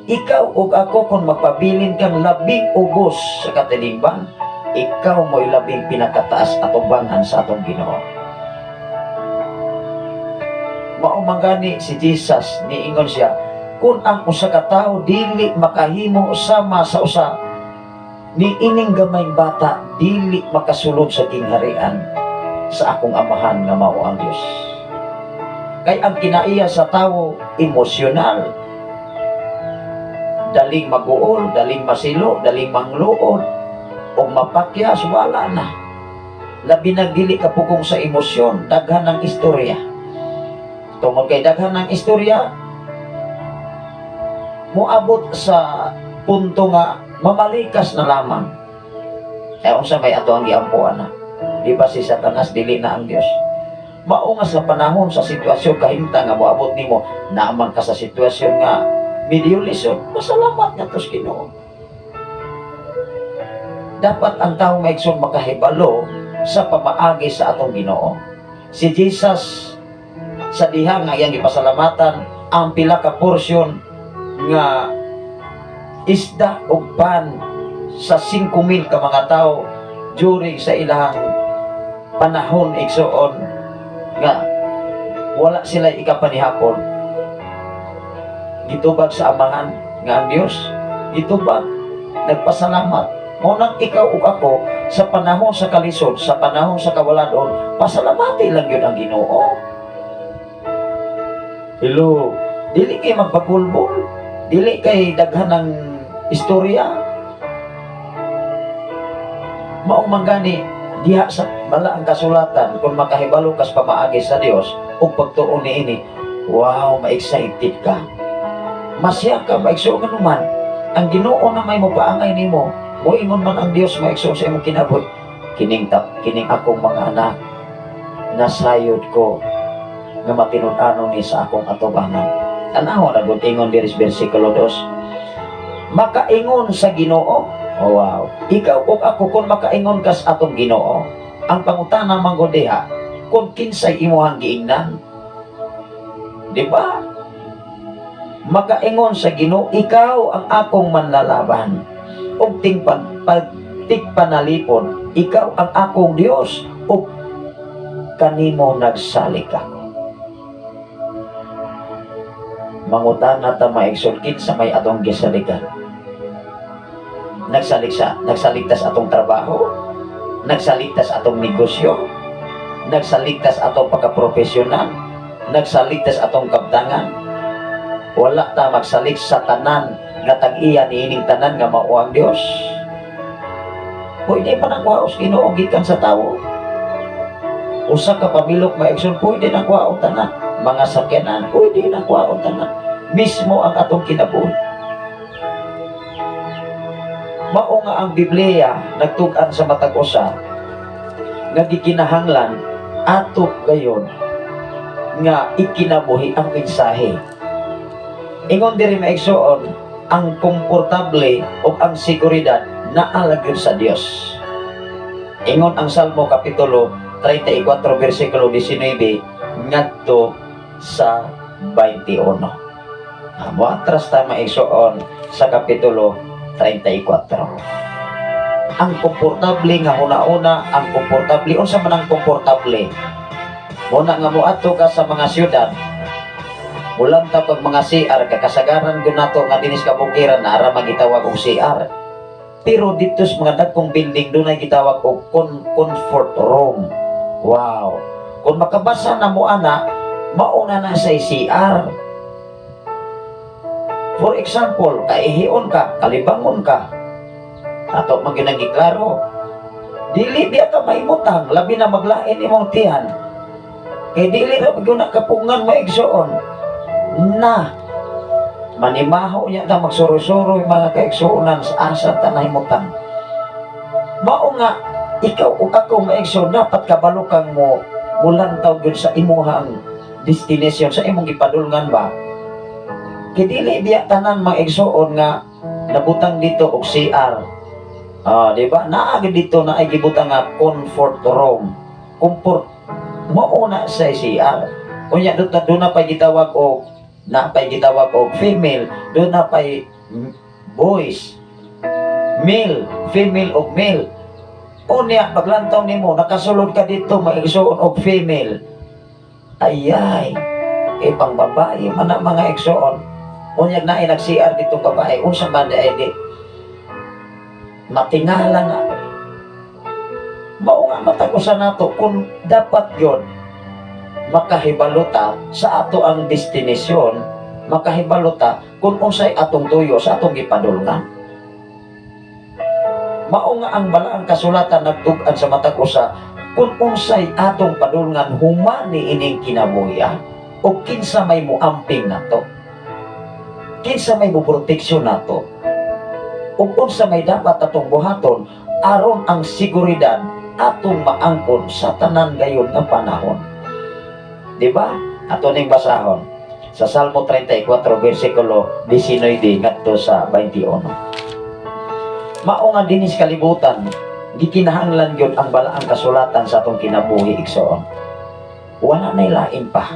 Ikaw ug ako, kung magpabilin kang labing ubos sa katilingban, ikaw mo'y labing pinakataas atubangan sa atong Ginoo. Mao man gani si Jesus niingon siya, kung ang usa ka tawo dili makahimo sama sa usa ni ining gamayng bata, dili makasulod sa gingharian sa akong Amahan nga mao ang Dios. Kay ang kinaiya sa tawo emosyonal. Daling maguol, daling masilo, daling mangluod, o mapakyas, wala na. Labi na dili ka pugong sa emosyon, daghan ng istorya. Tungod kay daghan ng istorya, moabot sa punto nga mamalikas na lamang. Kaya unsa may ato ang giampuan na? Di ba si Satanas dili na ang Dios? Mao nga sa panahon sa sitwasyon kahimtang nga moabot nimo, naman ka sa sitwasyon nga medyo lisod, masalamat nga tos Ginoo. Dapat ang tao, mga igsoon, makahibalo sa pamaagi sa atong Ginoo. Si Jesus sa diha nga iyang gipasalamatan ang pila ka porsyon nga isda ug pan sa 5,000 ka mga tao during sa ilang panahon, igsoon, nga wala sila ikapanihapon, gitubag sa Amahan nga ang Dios, gitubag, nagpasalamat. Mao nang ikaw ug ako, sa panahon sa kalisod, sa panahon sa kawaladon, pasalamati lang yun ang Ginoo. Hello. Dili kay magpagulbol, dili kay daghan ng istorya. Mao man gani diha sa balaang kasulatan, kung makahibalo kas pamaagi sa Dios ug pagtuon niini, wow, ma-excited ka, masya ka, maigsoon. Nga ang Ginoo na may mopaangay nimo. Moingon man ang Dios, maigsoon, sa imong kinabuhi, kining tap kining akong mga anak, nasayod ko nga matinud-anon ni sa akong atubangan. Tanawa na gud, ingon diri sa bersikulo 2, makaingon sa Ginoo. Oh, wow. Ikaw ug ako, kung makaingon kas atong Ginoo, ang pangutana man gud diha, kung kinsay imuhang giingnan. Di ba? Makaingon sa Ginoo, "Ikaw ang akong manlalaban ug tingpan pagtigpanalipod, ikaw ang akong Dios ug kanimo nagsalig ako." Mangutana ta, mga igsoon, kinsa may atong gisaligan? Nagsaligtas atong trabaho, nagsaligtas atong negosyo, nagsaligtas atong pagka-profesional, nagsaligtas atong kabtangan? Wala ta magsalig sa tanan nga tag-iya niining tanan nga mao ang Dios. Pwede pa nang kuhaos Ginoo gikan sa tawo. Usa ka pamilok, mga igsoon, pwede nang kuhaon tanan. Mga sakyanan, pwede nang kuhaon tanan. Mismo ang atong kinabuhi. Mao nga ang Biblia nagtug-an sa matag usa nga gikinahanglan ato gayon nga ikinabuhi ang mensahe. Ingon diri, mga igsoon, ang komportable o ang seguridad naa lang gyud sa Dios. Ingon ang Salmo kapitulo 34 bersikulo 19 ngadto sa 21. Moatras ta, mga igsoon, sa kapitulo 34. Ang komportable nga huna-una, ang komportable, unsa man ang komportable? Muna nga moadto ka sa mga syudad, mulantaw kag mga CR, kay kasagaran gyud nato nga dinis kabukiran na ara magitawag og CR. Pero dito sa mga dagkong building, dunay gitawag og comfort room. Wow. Kung makabasa na mo ana, mauna na sa CR. For example, kaihion ka, kalibangon ka. Ato man gyud giklaro. Dili biya ka mahimutang, labi na maglain imong tiyan. Kay dili ra gyud na kapungan, mga igsoon. Na manimaho niya ta, magsuroy-suroy, mga kaigsuonan, sa asa ta nahimutang. Mao nga ikaw ug ako, mga igsoon, dapat kabalo kang mo mulantaw gyud sa imuhang destination, sa imong gipadulngan ba. Kay dili biya tanan, mga igsoon, nga nabutang dito og CR. Ah, di ba? Naa gyud dito na ay gibutang nga comfort room. Comfort mao na sa CR. Unya doon doon na pa gitawag og na pay gitawag og female, doon na pay boys. Male, female og male. Unya paglantaw nimo, nakasulod ka dito, mga igsoon, og female. Ayay, eh pang babae man na, mga igsoon. Unya na ay nag-CR ditong babae, unsa man di ay di matingala na. Mao nga matag usa nato kung dapat yon makahibalo ta sa ato ang destinasyon, makahibalo ta kung unsay atong tuyo sa atong gipadulngan. Mao nga ang balaang kasulatan nagtug-an sa matag usa kung unsay atong padulngan human ni ining kinabuhi o kinsa may muamping nato, kinsa may muproteksyon nato, ug unsa may dapat atong buhaton aron ang seguridad atong maangkon sa tanan gayon nga panahon. Di ba? Ato ning basahon sa Salmo 34 versikulo 19 ngadto sa 21. Mao nga dinis kalibutan, gikinahanglan gyud ang balaang kasulatan sa atong kinabuhi, igsoon. Wala nay lain pa.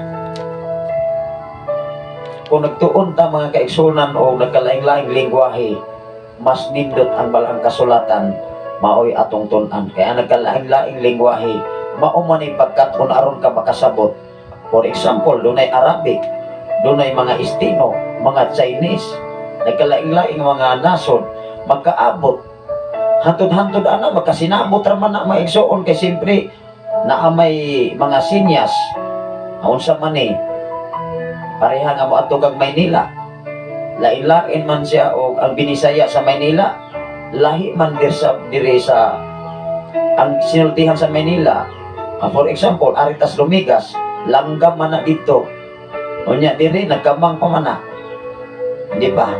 Kung nagtuon ta, mga kaigsunan, o nagkalaing-laing lingwahe, mas nindot ang balaang kasulatan maoy atong tun-an. Kaya nagkalaing-laing lingwahe, mao man ni pagkat-on aron ka makasabot. For example, dunay Arabic, dunay mga Istino, mga Chinese, nagkalaing-laing mga nasod, magkaabot. Hantod-hantod ana, magkasinabot ra man na, mga igsoon, kay siyempre naa may mga sinyas. Unsa man ni pareha nga moadto kag Maynila. Lain-lain man siya og ang Binisaya sa Maynila, lahi man dir sa diri sa ang sinultihan sa Maynila. Ah, for example, Aritas Lumigas, langgam man na dito. Unya diri nagkamang pa man na. Di ba?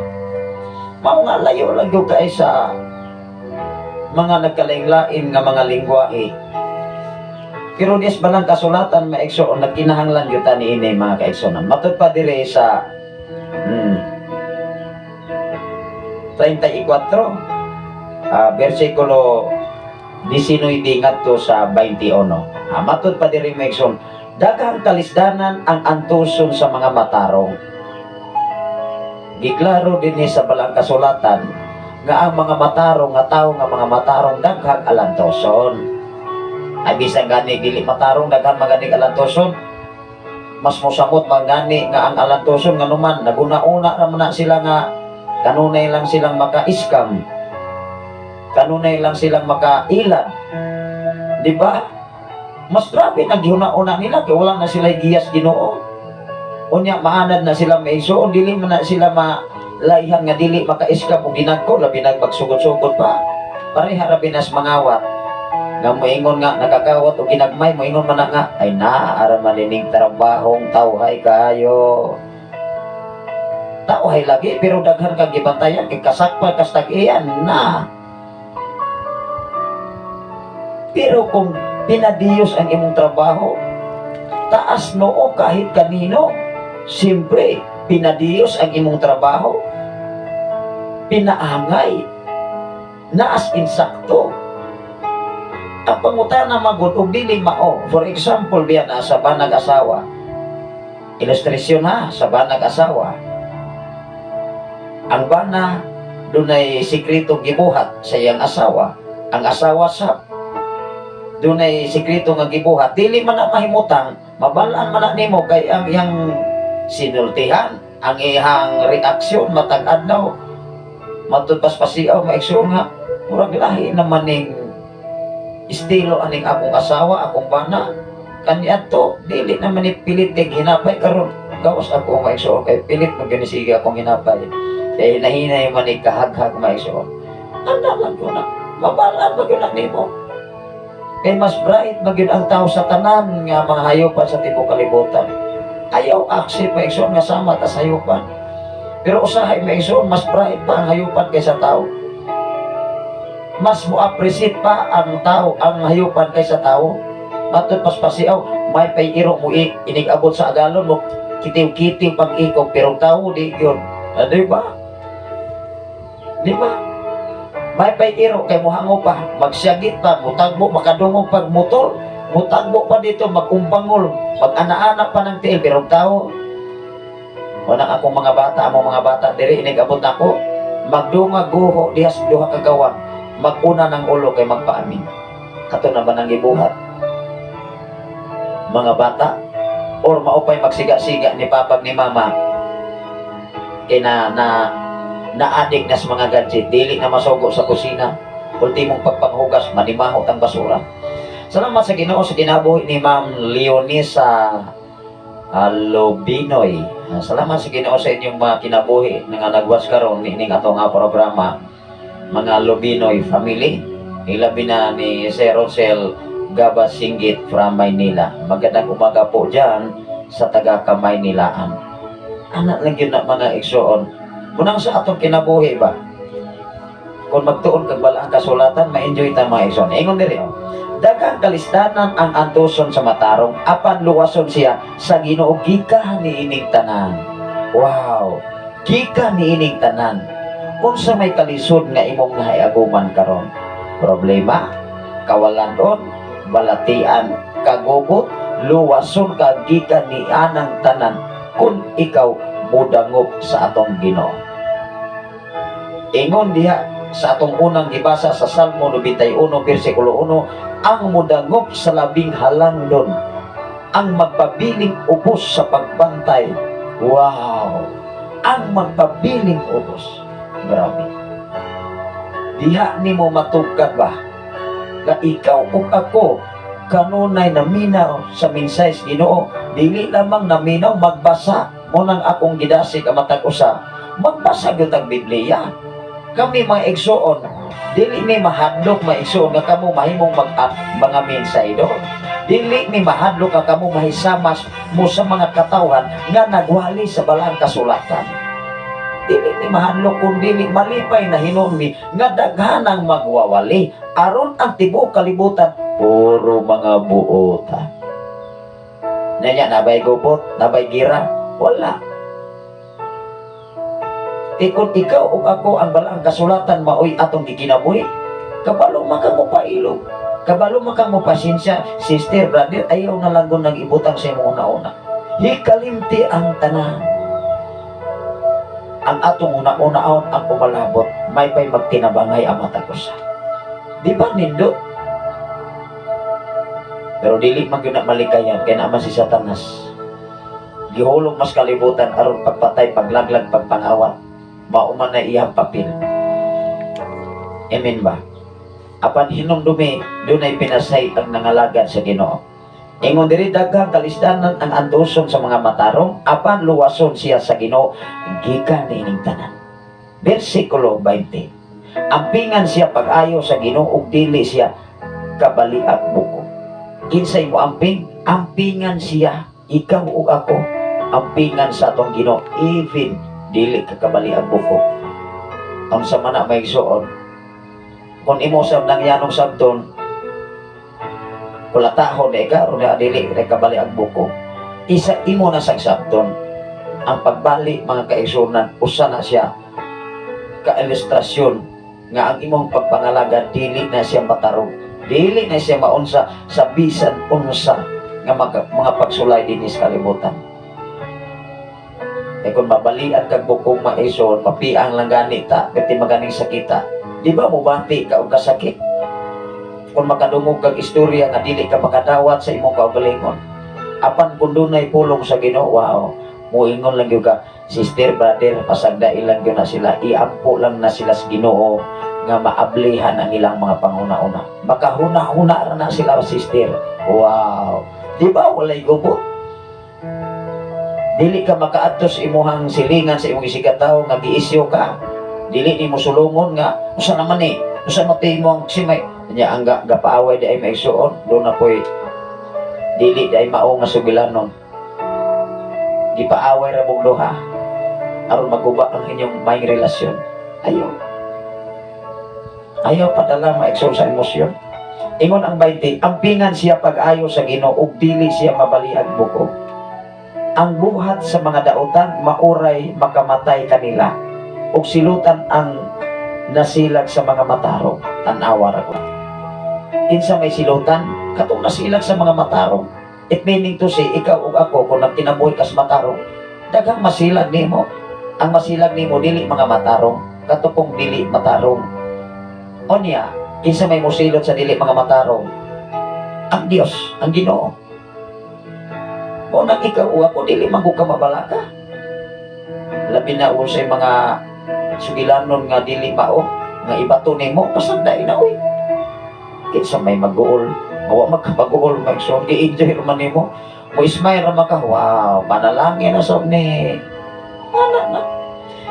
Mao nga layo lang gyud kay sa mga nagkalain-lain nga mga lingwahe. Pero dis balang kasulatan, mga igsoon, nagkinahanglan gyud ta niini, mga kaigsoon. Matud pa dire sa 34 versikulo 19 ngadto sa 21. Ah, matud pa dire, mga igsoon, daghang kalisdanan ang antuson sa mga matarong. Giklaro dinhi sa balang kasulatan nga ang mga matarong nga tao, nga mga matarong, daghang alantoson. Ay bisan gani dili matarong, daghan man gani alantoson. Mas mosamot man gani nga ang alantoson nganuman naguna-una ra man na sila nga kanunay lang silang maka-scam. Kanunay lang silang makailad. Di ba? Mas grabe nang gihuna-una nila kay wala na sila giyas Ginoo. Unya maanad na sila, may so dili man na sila malaihan nga dili maka-scam og ginagko, labi nag magsugod-sugod pa. Pareha ra binas mangawat nga moingon nga nakakawat og ginagmay, moingon man na nga ay naa man ining trabahong tawhay kayo. Tawhay lagi, pero daghan kang gibantayan kay kasakpa kas tag-iyan na. Pero kung pinadiyos ang imong trabaho, taas noo kahit kanino. Siyempre, pinadiyos ang imong trabaho, pinaangay, naas insakto. Ang pangutana magod og dili mao. For example, biya na sa banag asawa. Ilustrasyon ha, sa banag asawa. Ang bana dunay sikretong gibuhat sa iyang asawa. Ang asawa sab. Dunay sekreto nga gibuhat, dili man na mahimutang, mabalaan man na nimo kay ang iyang sinultihan, ang iyang reaksyon matag adlaw. Matud paspasiaw, maigsoon, nga murag lahi naman ning estilo aning akong asawa, akong bana. Kaniadto dili naman ni pilit kay hinapay. Karon gawas ako, maigsoon, kay pilit man gyud ni sige akong hinapay kay hinahinay man ni kahaghag, maigsoon. Anda lang ko na mabalaan ba gyud na nimo kay mas bright ba gyud ang tao sa tanan nga mga hayupan sa tibuok kalibutan. Ayaw accept, maigsoon, nga sama ta sa hayupan, pero usahay, maigsoon, mas bright pa ang hayupan kaysa tao. Mas mo appreciate pa ang tao ang hayupan kaysa tao. Matud paspasiaw, may pay iro mo inig-abot sa agalon mo, kitiw-kitiw pag ikog, pero tao di yun. Ah, di ba? Di ba? May pay iro kay muhango pa, magsyagit pa, mutagbo, makadungog pag motor, mutagbo pa dito, magumbangol, mag-ana-ana pa ng tiil, pero tao, wala. Akong mga bata, among mga bata diri inig-abot ako, magdunga guho dihas duha ka gawang, maguna ng ulo kay magpaamin. Kato na ba nang gibuhat? Mga bata, or maupay magsiga-siga ni papa ni mama, kay na na na-addict na sa mga gadget, dili na masugo sa kusina, ultimong pagpanghugas, manimahot ang basura. Salamat sa Ginoo sa kinabuhi ni Ma'am Leonisa Lobinoy. Salamat sa Ginoo sa inyong mga kinabuhi nga nagwas karon niining ato nga programa, mga Lobinoy family. Ilabi na ni Sir Rosel Gabasinggit from Maynila. Magandang umaga po dyan sa taga Kamaynilaan. Anak lang yun na, mga igsoon. Kunang sa atong kinabuhi ba? Kung magtuon kag balaang kasulatan, ma-enjoy ta, mga igsoon. Ingon diri oh. Daghang kalisdanan ang antuson sa matarong, apan luwason siya sa Ginoo gikan niining tanan. Wow! Gikan niining tanan. Unsa may kalisod nga imong nahiaguman karon? Problema, kawalan-on, balatian, kagubot, luwason ka gikan ni anang tanan kung ikaw mudangop sa atong Ginoo. Ingon diha sa atong unang gibasa sa Salmo 91 versikulo 1, ang mudangop sa Labing Halangdon, ang magpabiling ubos sa pagbantay. Wow! Ang magpabiling ubos. Grabe. Diha nimo matugkad ba nga ikaw ug ako kanunay naminaw sa mensahe sa Ginoo? Dili lamang naminaw, magbasa mo nang akong gidasig ang matag usa, magbasa gyud ang Biblia. Kami, mga igsoon, dili mi mahadlok, mga igsoon, nga kamo mahimong mag mga mensahero. Dili mi mahadlok nga kamo mahisamas mo sa mga katawhan nga nagwali sa balaang kasulatan. Dili mi mahadlok kun dili malipay na hinuon mi nga daghanang magwawali aron ang tibuok kalibutan puro mga buota. Nanya, nabay gupot, nabay gira, wala. E kung ikaw ug ako, ang balaang kasulatan maoy atong gikinabuhi, kabalo man ka mo pailog. Kabalo man ka mo pasensya, sister, brother, ayaw na lang nang ibutang sa imong una-una. Hikalimti ang tanan. Ang atong una-unaon ang umalabot, may pay magtinabangay ang matag usa. Di ba nindot? Pero dili man gyud na malikayan kay naa man si Satanas. Gihulog mas kalibutan aron pagpatay, paglaglag, pagpangawat. Mao man na iyang papel. Amen ba? Apan hinumdumi, dunay pinasay ang nangalagad sa Ginoo. Ingon diri, daghang kalisdanan ang antuson sa mga matarong, apan luwason siya sa Ginoo gikan niining tanan. Versikulo 20. Ampingan siya pag-ayo sa Ginoo ug dili siya kabaliak buko. Kinsay mo amping? Ampingan siya, ikaw ug ako. Ampingan sa atong Ginoo even dili ka kabaliak buko. Unsa man na, may igsoon? Kung imo sab nang yanong sabton, kulatahon eh ka, o na dili ka kabaliak buko. Isa imo na sang sabton. Ang pagbali, mga kaigsunan, usa na siya ka-ilustrasyon nga ang imong pagpangalaga dili na siya matarong, dili na siya maunsa sa bisan unsa nga mga pagsulay dinhi sa kalibutan. Eh kung mabalian kag bukong, maison, mapiang lang gani ta, pwede maganing sakita. Di ba mubati ka og kasakit? Kung makadungog kag istorya nga dili ka makadawat sa imong kaugalingon. Apan kung dunay pulong sa Ginoo, wow, muingon lang gyud ka, "Sister, brother, pasagdai lang gyud na sila, iampo lang na sila sa Ginoo nga maablihan ang ilang mga panghuna-una." Makahuna-huna ra na sila, sister. Wow. Di ba walay gubot? Dili ka makaadto sa imuhang silingan, sa imong isigkatawo nga giisyo ka. Dili nimo sulungon nga usa naman ni, usa man ti imong simay. Nya ang gapaaway di ay maigsuon, do na po'y dili di ay mao nga sugilanon. Gipaaway ra mong duha aron maguba ang inyong maayong relasyon. Ayaw. Ayaw padala, maigsoon, sa emosyon. Ingon ang 20, ampingan siya pag-ayo sa Ginoo ug dili siya mabaliag bukog. Ang buhat sa mga dautan mauray makamatay kanila ug silutan ang nasilag sa mga matarong. Tan-awa ra ko. Kinsa may silutan? Katong nasilag sa mga matarong. It meaning to say, ikaw ug ako, kung nagkinabuhi kas matarong, daghang masilag nimo. Ang masilag nimo dili mga matarong, kato pong dili matarong. Onya, kinsa may musilot sa dili mga matarong? Ang Dios, ang Ginoo. Mao nang ikaw o ako, dili man ka mabalaka. Labi na sa mga sugilanon nga dili mao, nga ibato nimo, pasagdai na uy. Kinsa may mag-uol, wa magkapaguol, maigsoon, gi-enjoy man nimo. Mo smile ra man ka, wow, manalangin na sob ni. Ana na.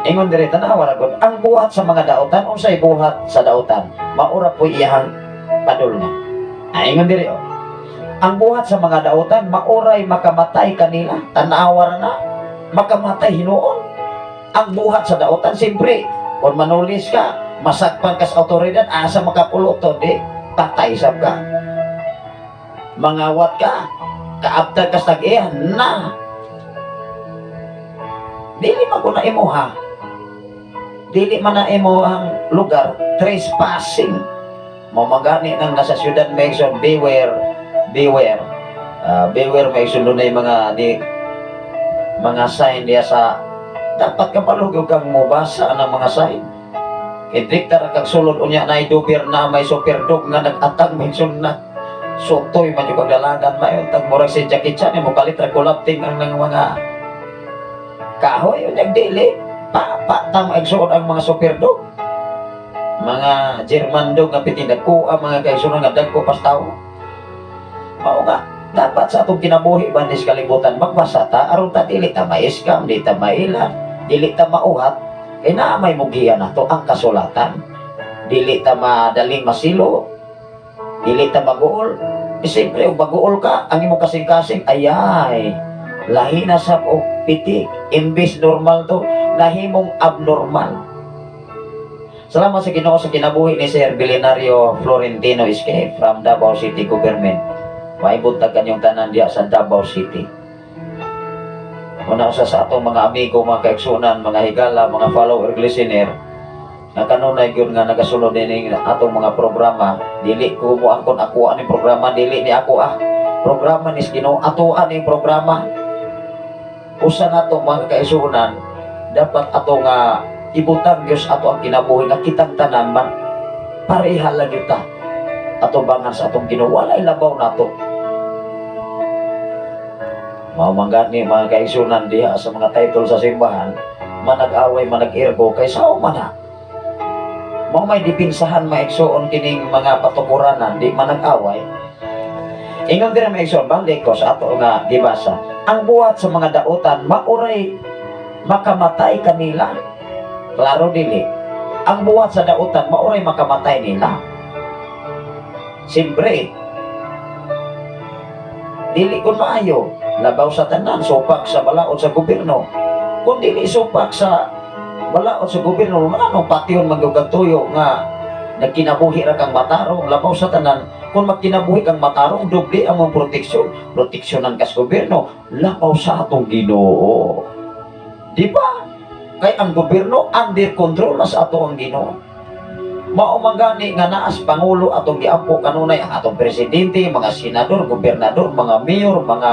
Ingon diri, tanawa ra gud, ang buhat sa mga dautan, unsay buhat sa dautan? Maura po iyahang padul nga. Ah, ingon diri oh. Ang buhat sa mga dautan mauray makamatay kanila. Tanawa ra na. Makamatay hinuon. Ang buhat sa dautan, siyempre, kung manulis ka, masakpan ka sa otoridad, asa makapuluto, di, patay sab ka. Mangawat ka, kaabtag ka sa tag-iya, na. Dili man ko na imuha. Dili man na imo ang lugar, trespassing. Mamagani nang nasa siyudad, Mason, beware, beware. Ah, beware, Mason, doon na yung mga di, mga sign diya sa dapat ka palugog kang mobasa ng mga sign. Kay direkta ra kag sulod, unya na duber na may super dog nga nag-atag, Mason, na sutoy man yung kagdalagan mayon tag murag si Jackie Chan mo kalit ra kulapting ang ng mga kahoy. Unya dili pa pa tang igsuon ang mga super dog, mga German dog nga pitin dagko ang mga kaigsuonan nga dagko pas tawo. Mao nga dapat sa atong kinabuhi ba nis kalibutan, magbasa ta aron ta dili ta ma-scam, di ta maila, dili ta mauhat, kay naa may mugiya nato ang kasulatan. Dili ta madaling masilo, dili ta maguol. E siyempre, kung maguol ka, ang imong kasing-kasing, ayay, lahi na sa o pitik. Imbis normal to, nahimong abnormal. Salamat sa Ginoo sa kinabuhi ni Sir Billionario Florentino Escape from Davao City Government. Maibuntag kanyong tanan diya sa Davao City. Una usa sa atong mga amigo, mga kaigsunan, mga higala, mga follower, listener, nga kanunay gyud nga nagasunod din atong mga programa. Dili ko mo angkon ako ani programa, dili ni ako ah. Programa ni Ginoo, ato ani programa. Usa nato, mga kaigsunan, dapat ato nga ibutang Dios ato ang kinabuhi nga kitang tanan man pareha lang gyud ta atubangan sa atong Ginoo, walay labaw nato. Mao man gani, mga kaigsunan, diha sa mga title sa simbahan, manag-away, manag-irgo, kay sao man na mao may dipinsahan, maigsuon, kining mga patukuranan, di manag-away. Ingon diri, maigsuon, balik ko sa ato nga gibasa, ang buhat sa mga dautan mauray makamatay kanila. Klaro dili? Ang buhat sa dautan mauray makamatay nila. Siyempre dili kun maayo, labaw sa tanan supak sa balaod sa gobyerno. Kung dili supak sa balaod sa gobyerno, mga patyon man gyud kag tuyo nga nagkinabuhi ra kang matarong. Labaw sa tanan, kung magkinabuhi kang matarong, doble ang mong proteksyon, proteksyonan kas gobyerno, labaw sa atong Ginoo, di ba? Kay ang gobyerno under control na sa ato ang Ginoo. Mao man gani nga naas pangulo atong giampo kanunay, ang atong presidente, mga senador, gobernador, mga mayor, mga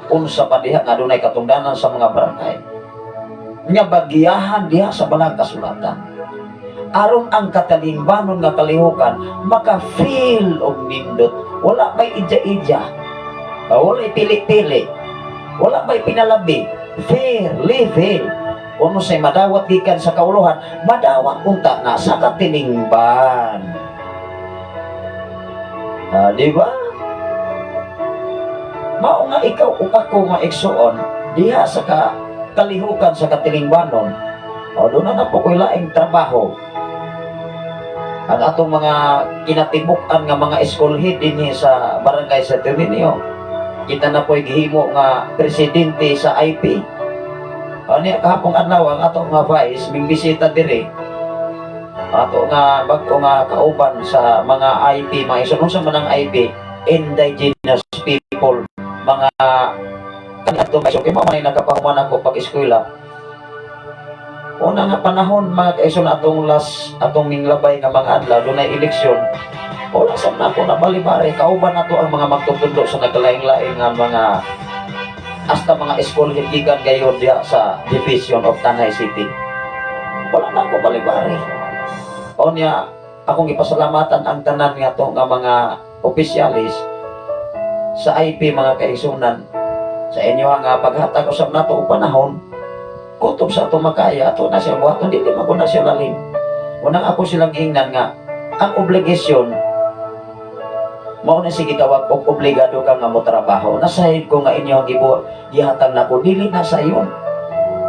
unsa pa diha nga dunay katungdanan sa mga barangay nga bagiyahan diha sa balang kasulatan. Aron ang katalingbanon nga kalihukan maka-feel og nindot. Wala may idya-idya. Ah, walay pili-pili. Wala may pinalabi. Fair level. Kung say madawat gikan sa kauluhan, madawat unta na sa katilingban. Ah, di ba? Mao nga ikaw ug ako nga igsuon diha sa kalihukan sa katilingbanon. O doon na po ko'y laing trabaho. Ang atong mga kinatibuk-an nga mga eskwelhin dinhi sa barangay sa Terminio. Kita na po'y gihimo nga presidente sa IP. O niya kahapong adlaw ang atong nga vice mimbisita diri. Ato nga bag-o nga kauban sa mga IP, mga isunod sa manang IP, indigenous people, mga kaniadto mga kay mao man ay nakapahuman ako pag eskwela. Una nga panahon, mga kaison, atong last atong minglabay nga mga adlaw dunay eleksyon. Wala sa nako na balibare, kauban nato ang mga magtutudlo sa nagkalaing-laing nga mga hasta mga school gikan gayon diha sa Division of Tanay City. Wala na ako balibare. O niya, akong gipasalamatan ang tanan nga to nga mga opisyalis sa IP, mga kaigsunan, sa inyo nga paghatag usab nato og panahon kutob sa ato makaya ato na siya buhaton. Dili man ko na siya lalim. Unang ako silang giingnan nga ang obligasyon mao na sige tawag og obligado ka nga mo trabaho. Nasahid ko nga inyo ang gihatag nako, dili na sayon.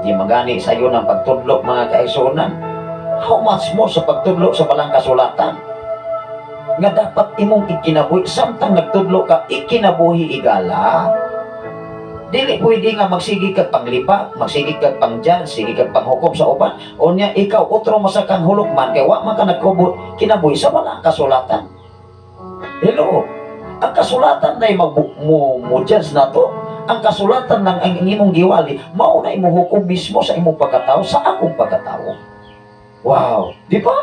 Di magani sayon ang pagtudlo, mga kaigsunan. How much more sa pagtudlo sa balang kasulatan nga dapat imong ikinabuhi samtang nagtudlo ka, ikinabuhi igala. Dili pwede nga magsige kag panglipa, magsige kag pangjan, sige kag panghukom sa uban. Unya ikaw otro masa kang hulukman kay wa man ka nagkubot kinabuhi sa wala kasulatan. Hello. Ang kasulatan na mag mo judge na to. Ang kasulatan ng ang imong giwali, mao na imong hukom mismo sa imong pagkatao, sa akong pagkatao. Wow, di ba?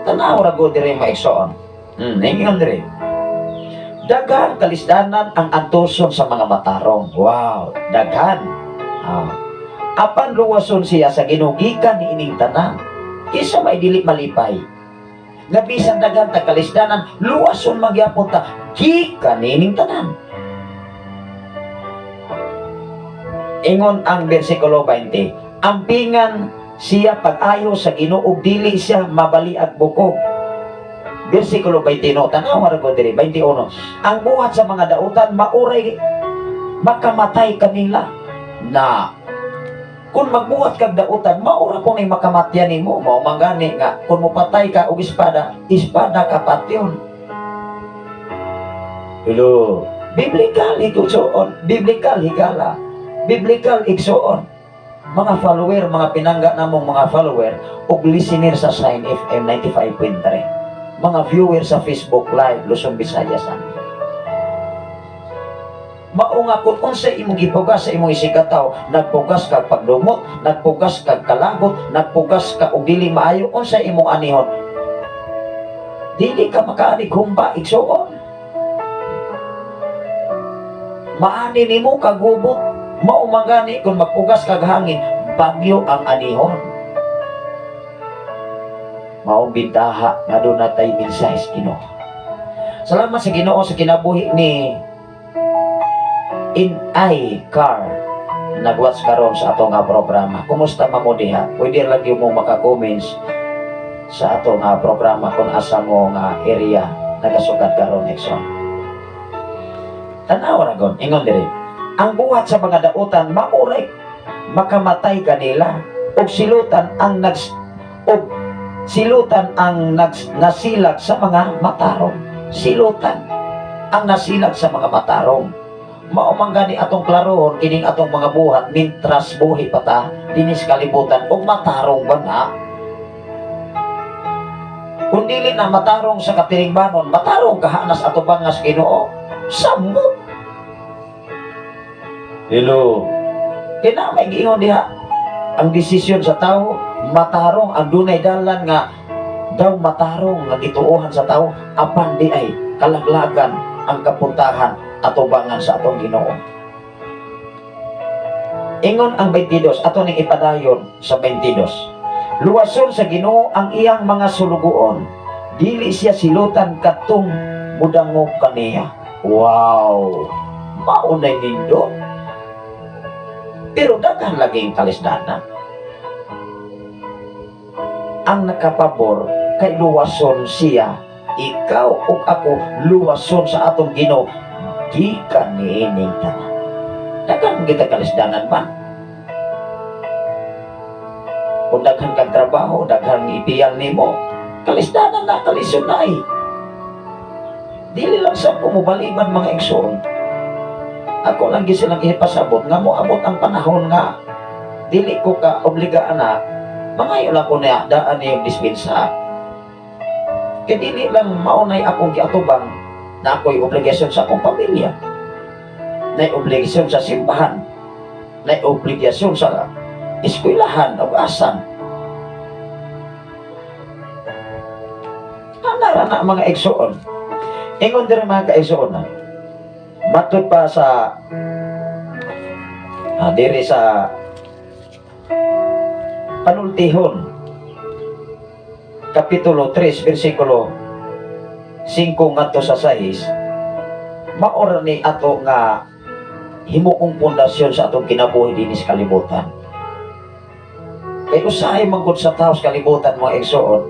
Tanaw ra gud diri, maigsoon. Ningon diri. Daghan kalisdanan ang antuson sa mga matarong. Wow, daghan. Ah. Apan luwason siya sa Ginoo gikan niining tanan. Kinsa may dili malipay nga bisan daghan ta kalisdanan, luwason magyapon ta gikan niining tanan? Ingon ang bersikulo 20, ampingan siya pag-ayo sa Ginoo ug dili siya mabaliag bukog. Bersikulo 21, tanaw ra ko diri, 21. Ang buhat sa mga dautan mauray makamatay kanila. Na kung magbuhat kag dautan, maura po nay makamatyan nimo. Mao man gani nga kung mopatay ka og espada, espada ka patyon. Hello. Biblical igsuon, biblical higala, biblical igsuon. Mga follower, mga pinangga namong mga follower ug listener sa Sign FM 95.3. Mga viewer sa Facebook Live Luzon, Visayas. Mao nga kung unsa imong gipugas sa imong isigkatawo, nagpugas kag pagdumot, nagpugas kag kalagot, nagpugas ka og dili maayo, unsa imong anihon? Dili ka makaanig humba, igsuon. Maani nimo kagubot. Mao man gani kung magpugas kag hangin, bagyo ang anihon. Maong bintaha nga doon natay mensahe sa Ginoo. Salamat sa Ginoo sa kinabuhi ni In I Car nagwatch karon sa atong nga programa. Kumusta man mo diha? Pwede lagi mo maka-comments sa atong nga programa kung asa mo nga area nagasugad karon, igsoon. Tanaw ra gon, ingon diri. Ang buhat sa mga dautan mauray makamatay kanila ug silutan ang nasilag sa mga matarong. Silutan ang nasilag sa mga matarong. Mao man gani atong klarohon kining atong mga buhat mintras buhi pa ta dinis kalibutan ug matarong ba na. Kung dili na matarong sa katilingbanon, matarong kahanas atubangas Ginoo? Samot. Hello. Kina may giingon diha ang desisyon sa tao matarong ang dunay dalan nga daw matarong nga gituohan sa tao, apan di ay kalaglagan ang kapuntahan atubangan sa atong Ginoo. Ingon ang 22, ato ning ipadayon sa 22. Luwason sa Ginoo ang iyang mga sulugoon. Dili siya silutan katong mudangog kaniya. Wow! Maunay nindo. Pero daghan laging kalisdanan. Ang nakapabor kay luwason siya, ikaw ug ako, luwason sa atong Ginoo gikan niining tanan. Daghan kita kalisdanan ba? Kung daghan kang trabaho, daghan ipiyal nimo, kalisdanan na, kalisod na eh. Dili lang sa pumubaliban, mga igsoon. Ako lang gisilang ipasabot nga moabot ang panahon nga dili ko ka obligaan na mangayo lang ko na daan niyong dispensa. Kaya dili lang maunay akong giatubang na ako'y obligasyon sa akong pamilya. Nay obligasyon sa simbahan. Nay obligasyon sa eskwelahan o asan. Anara na, mga igsoon. Ingon diri, mga kaigsoon na. Matud pa sa diri sa Panultihon Kapitulo 3 versikulo 5 ngadto sa 6, maora ni ato nga himuong pundasyon sa atong kinabuhi dinhi sa kalibutan. Kay usahay man gud sa tao sa kalibutan, mga igsoon,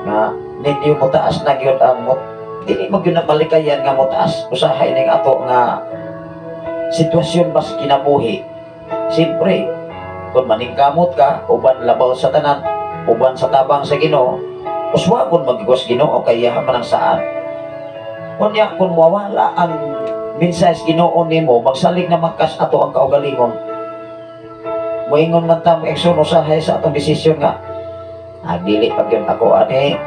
nga medyo motaas na gyud ang mo, dili man gyud na malikayan nga motaas usahay ning ato nga sitwasyon bas kinabuhi. Siyempre, kung maningkamot ka uban labaw sa tanan, uban sa tabang sa Ginoo, uswagon magigos Ginoo kay iyaha man ang saan. Unya kung mawala ang mensahe sa Ginoo nimo, magsalig na magkas ato ang kaugalingon. Moingon man ta, mga igsoon, usahay sa atong desisyon nga dili pag yun ako ani,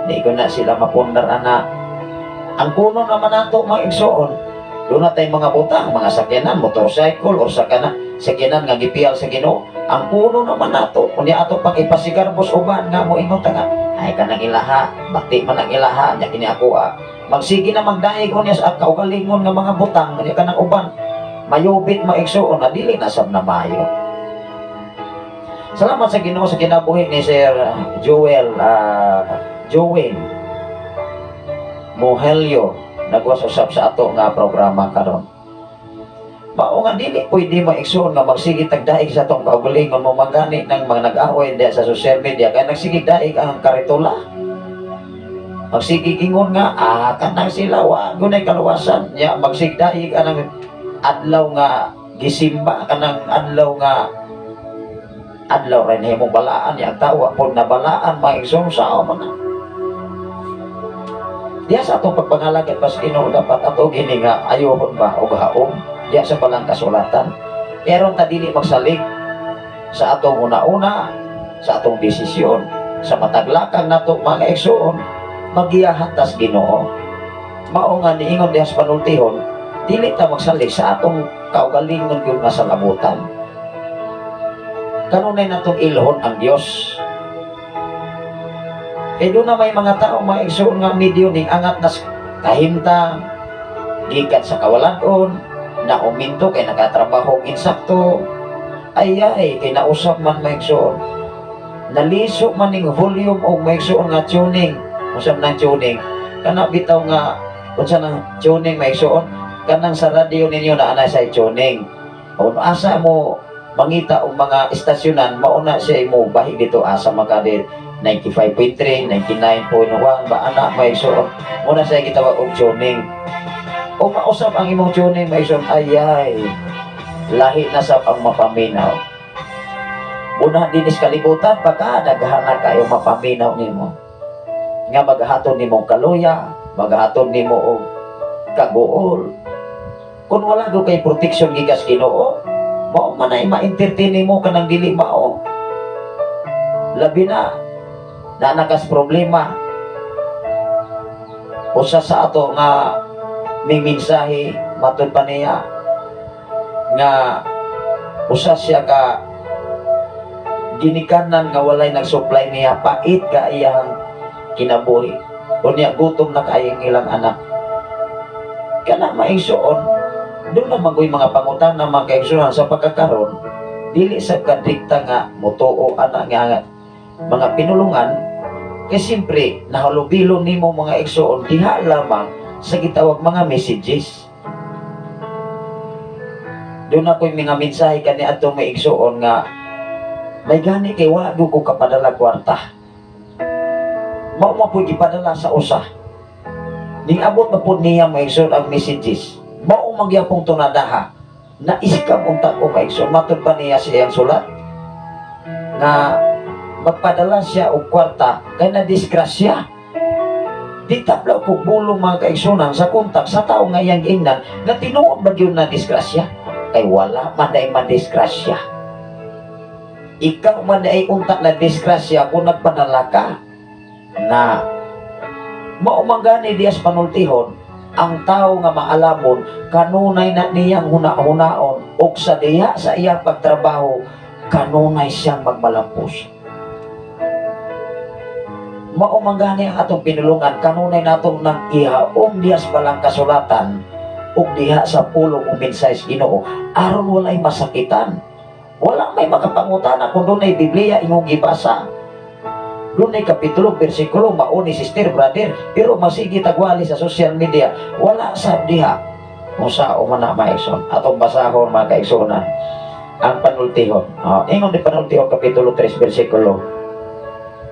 di ko na sila mapundar ana. Ang kuno naman nato, mga igsoon, doon na tayong mga butang, mga sakyanan, motorcycle or sakyanan, sakyanan nga gipiyal sa Ginoo. Ang kuno naman nato, unya ato pang ipasigarbos uban nga moingon ta nga ay kanang ilaha, bakti man ang ilaha, nya kini ako ah. Magsige na magdaig unya sa kaugalingon nga mga butang, unya kanang uban. Mayubit, mga igsoon, na dili na sab na mayo. Salamat sa Ginoo sa kinabuhi ni Sir Joel Joel Mohelio, nagwas usab sa ato nga programa karon. Mao nga dili pwede, mga igsoon, nga magsige tagdaig sa atong kaugalingon mo magani ng mga nag-away diya sa social media kay nagsige daig ang karitula. Magsige ingon nga kanang sila wa gunay kaluwasan nya, magsigdaig anang adlaw nga gisimba, kanang adlaw nga adlaw rin himong balaan ya, ang tao po na balaan, mga igsoon, sa man na. Diya sa atong pagpangalagad pas Ginoo, dapat ato gini nga ayohon ba og haom diya sa palang kasulatan. Pero ta dili magsalig sa atong una-una, sa atong desisyon, sa mataglakang nato, mga igsoon, magiyahan tas Ginoo. Mao nga niingon diha sa Panultihon, dili ta magsalig sa atong kaugalingon gyud nga salabutan. Kanunay natong ilhon ang Dios. Kay doon na may mga tao, mga igsoon, nga medyo ning angat na kahimtang, gikan sa kawalanon, na uminto kay nakatrabaho og insakto, ay ay, kay nausap man, mga igsoon. Naliso man ning volume og, mga igsoon, nga tuning. Unsa man ang tuning? Kana bitaw nga, unsa nang tuning, mga igsoon? Kanang sa radio ninyo na ana sa tuning. O asa mo mangita og mga estasyonan, mauna siya mo bahi dito asa makadi 95.3, 99.1 ba ana, may igsoon. Muna siya gitawag og tuning. O mausap ang imong tuning, may igsoon, ay ay. Lahi na sab ang mapaminaw. Una dinis kalibutan pagka daghan na kayo mapaminaw nimo. Nga maghatod nimo kaluya, maghatod nimo og kaguol. Kung wala do kay protection gikas Ginoo, mao man ay ma-entertain nimo kanang dili mao. Labi na na nakas problema. Usa sa ato nga may mensahe, matud pa niya nga usa siya ka ginikanan nga walay nag-supply niya, pait ka iyang kinabuhi. Unya gutom na kaayong ilang anak. Kana, maigsoon, doon na magoy mga pangutana, mga kaigsuonan, sa pagkakaron dili sa kadikta nga mutuo ana nga mga pinulungan kay siyempre nahalubilo nimo, mga igsoon, diha lamang sa gitawag mga messages. Doon ako'y mga mensahe kani atong may igsoon nga may gani kay wa gyud ko kapadala kwarta. Mao man pud gipadala sa usa. Ning abot pa pud niya, mga igsoon, ang messages. Mao magyapong tunadaha na iskam unta ko, mga igsoon. Matud pa niya sa iyang sulat nga magpadala siya og kwarta kay na disgrasya. Di tablaw ko bulong, mga kaigsunan, sa kontak sa tao nga iyang giingnan nga tinuod ba gyud na disgrasya, kay wala man day madisgrasya. Ikaw man ay unta na disgrasya kung nagpadala ka na. Mao man gani diyas panultihon, ang tao nga maalamon kanunay na niyang huna-hunaon ug sa diha sa iyang pagtrabaho kanunay siyang magmalampos. Mao man gani ang atong pinulungan, kanunay natong nang ihaom diha sa balang kasulatan ug diha sa pulong ug mensahe sa Ginoo aron walay masakitan. Wala may makapangutana kung dunay Biblia imong gibasa. Dunay kapitulo, bersikulo, mauni, sister, brother, pero masigi tagwali sa social media, wala sab diha. Kung sa man na maigsoon, atong basahon, mga kaigsuonan, ang panultihon. Oh, ingon di Panultihon kapitulo 3 bersikulo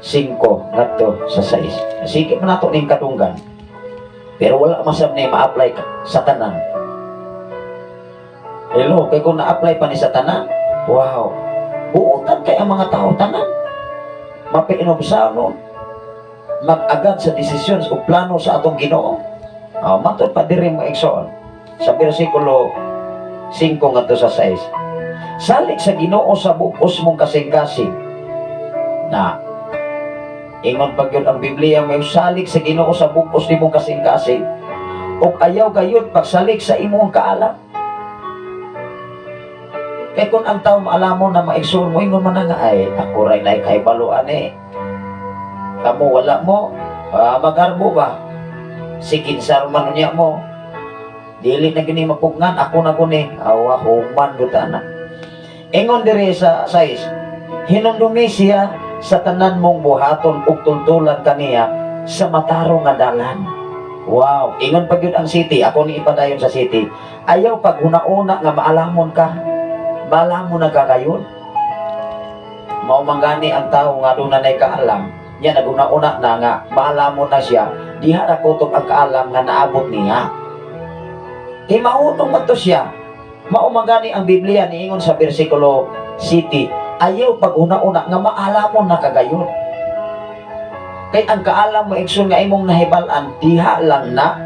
5 ngadto sa 6. Sige man nato ning kadunggan. Pero wala masab ni ma-apply sa tanan. Hello, kay kung na-apply pa ni sa tanan, wow. Buutan kay ang mga tao tanan. Mapiinobsano, mag-agad sa desisyon o plano sa atong Ginoo. Oh, matod pa diri, mga igsoon. Sa bersikulo 5 ngadto sa 6. Salig sa Ginoo sa bug-os mong kasing-kasing. Na ingon pag yun ang Biblia, may salig sa Ginoo sa bug-os nimong kasing-kasing. Ug ayaw gayud pagsalig sa imong kaalam. Kay kung ang tao maalamon na maigsoon mo, ingon man na nga, "Ay, ako ray na kahibaloan eh. Kamo wala mo, magarbo ba? Si kinsar man unya mo. Dili na gini mapugnan, ako na kuni." Awa, human guta na. Ingon diri sa 6, hinumdumi siya sa tanan mong buhaton ug tultulan kaniya sa matarong nga dalan. Wow, ingon pa gyud ang 7, ako ni ipadayon sa 7. Ayaw pag una-una nga maalamon ka, maalamon na ka kayon. Mao man gani ang tao nga doon na kaalam, niya naguna-una na nga maalamon na siya, diha ra kutob ang kaalam nga naabot niya. Kay maunong man to siya. Mao man gani ang Biblia niingon sa bersikulo 7, ayaw pag una-una nga maalamon na kagayon. Kay ang kaalam mo, igsoon, nga imong nahibal-an diha lang na.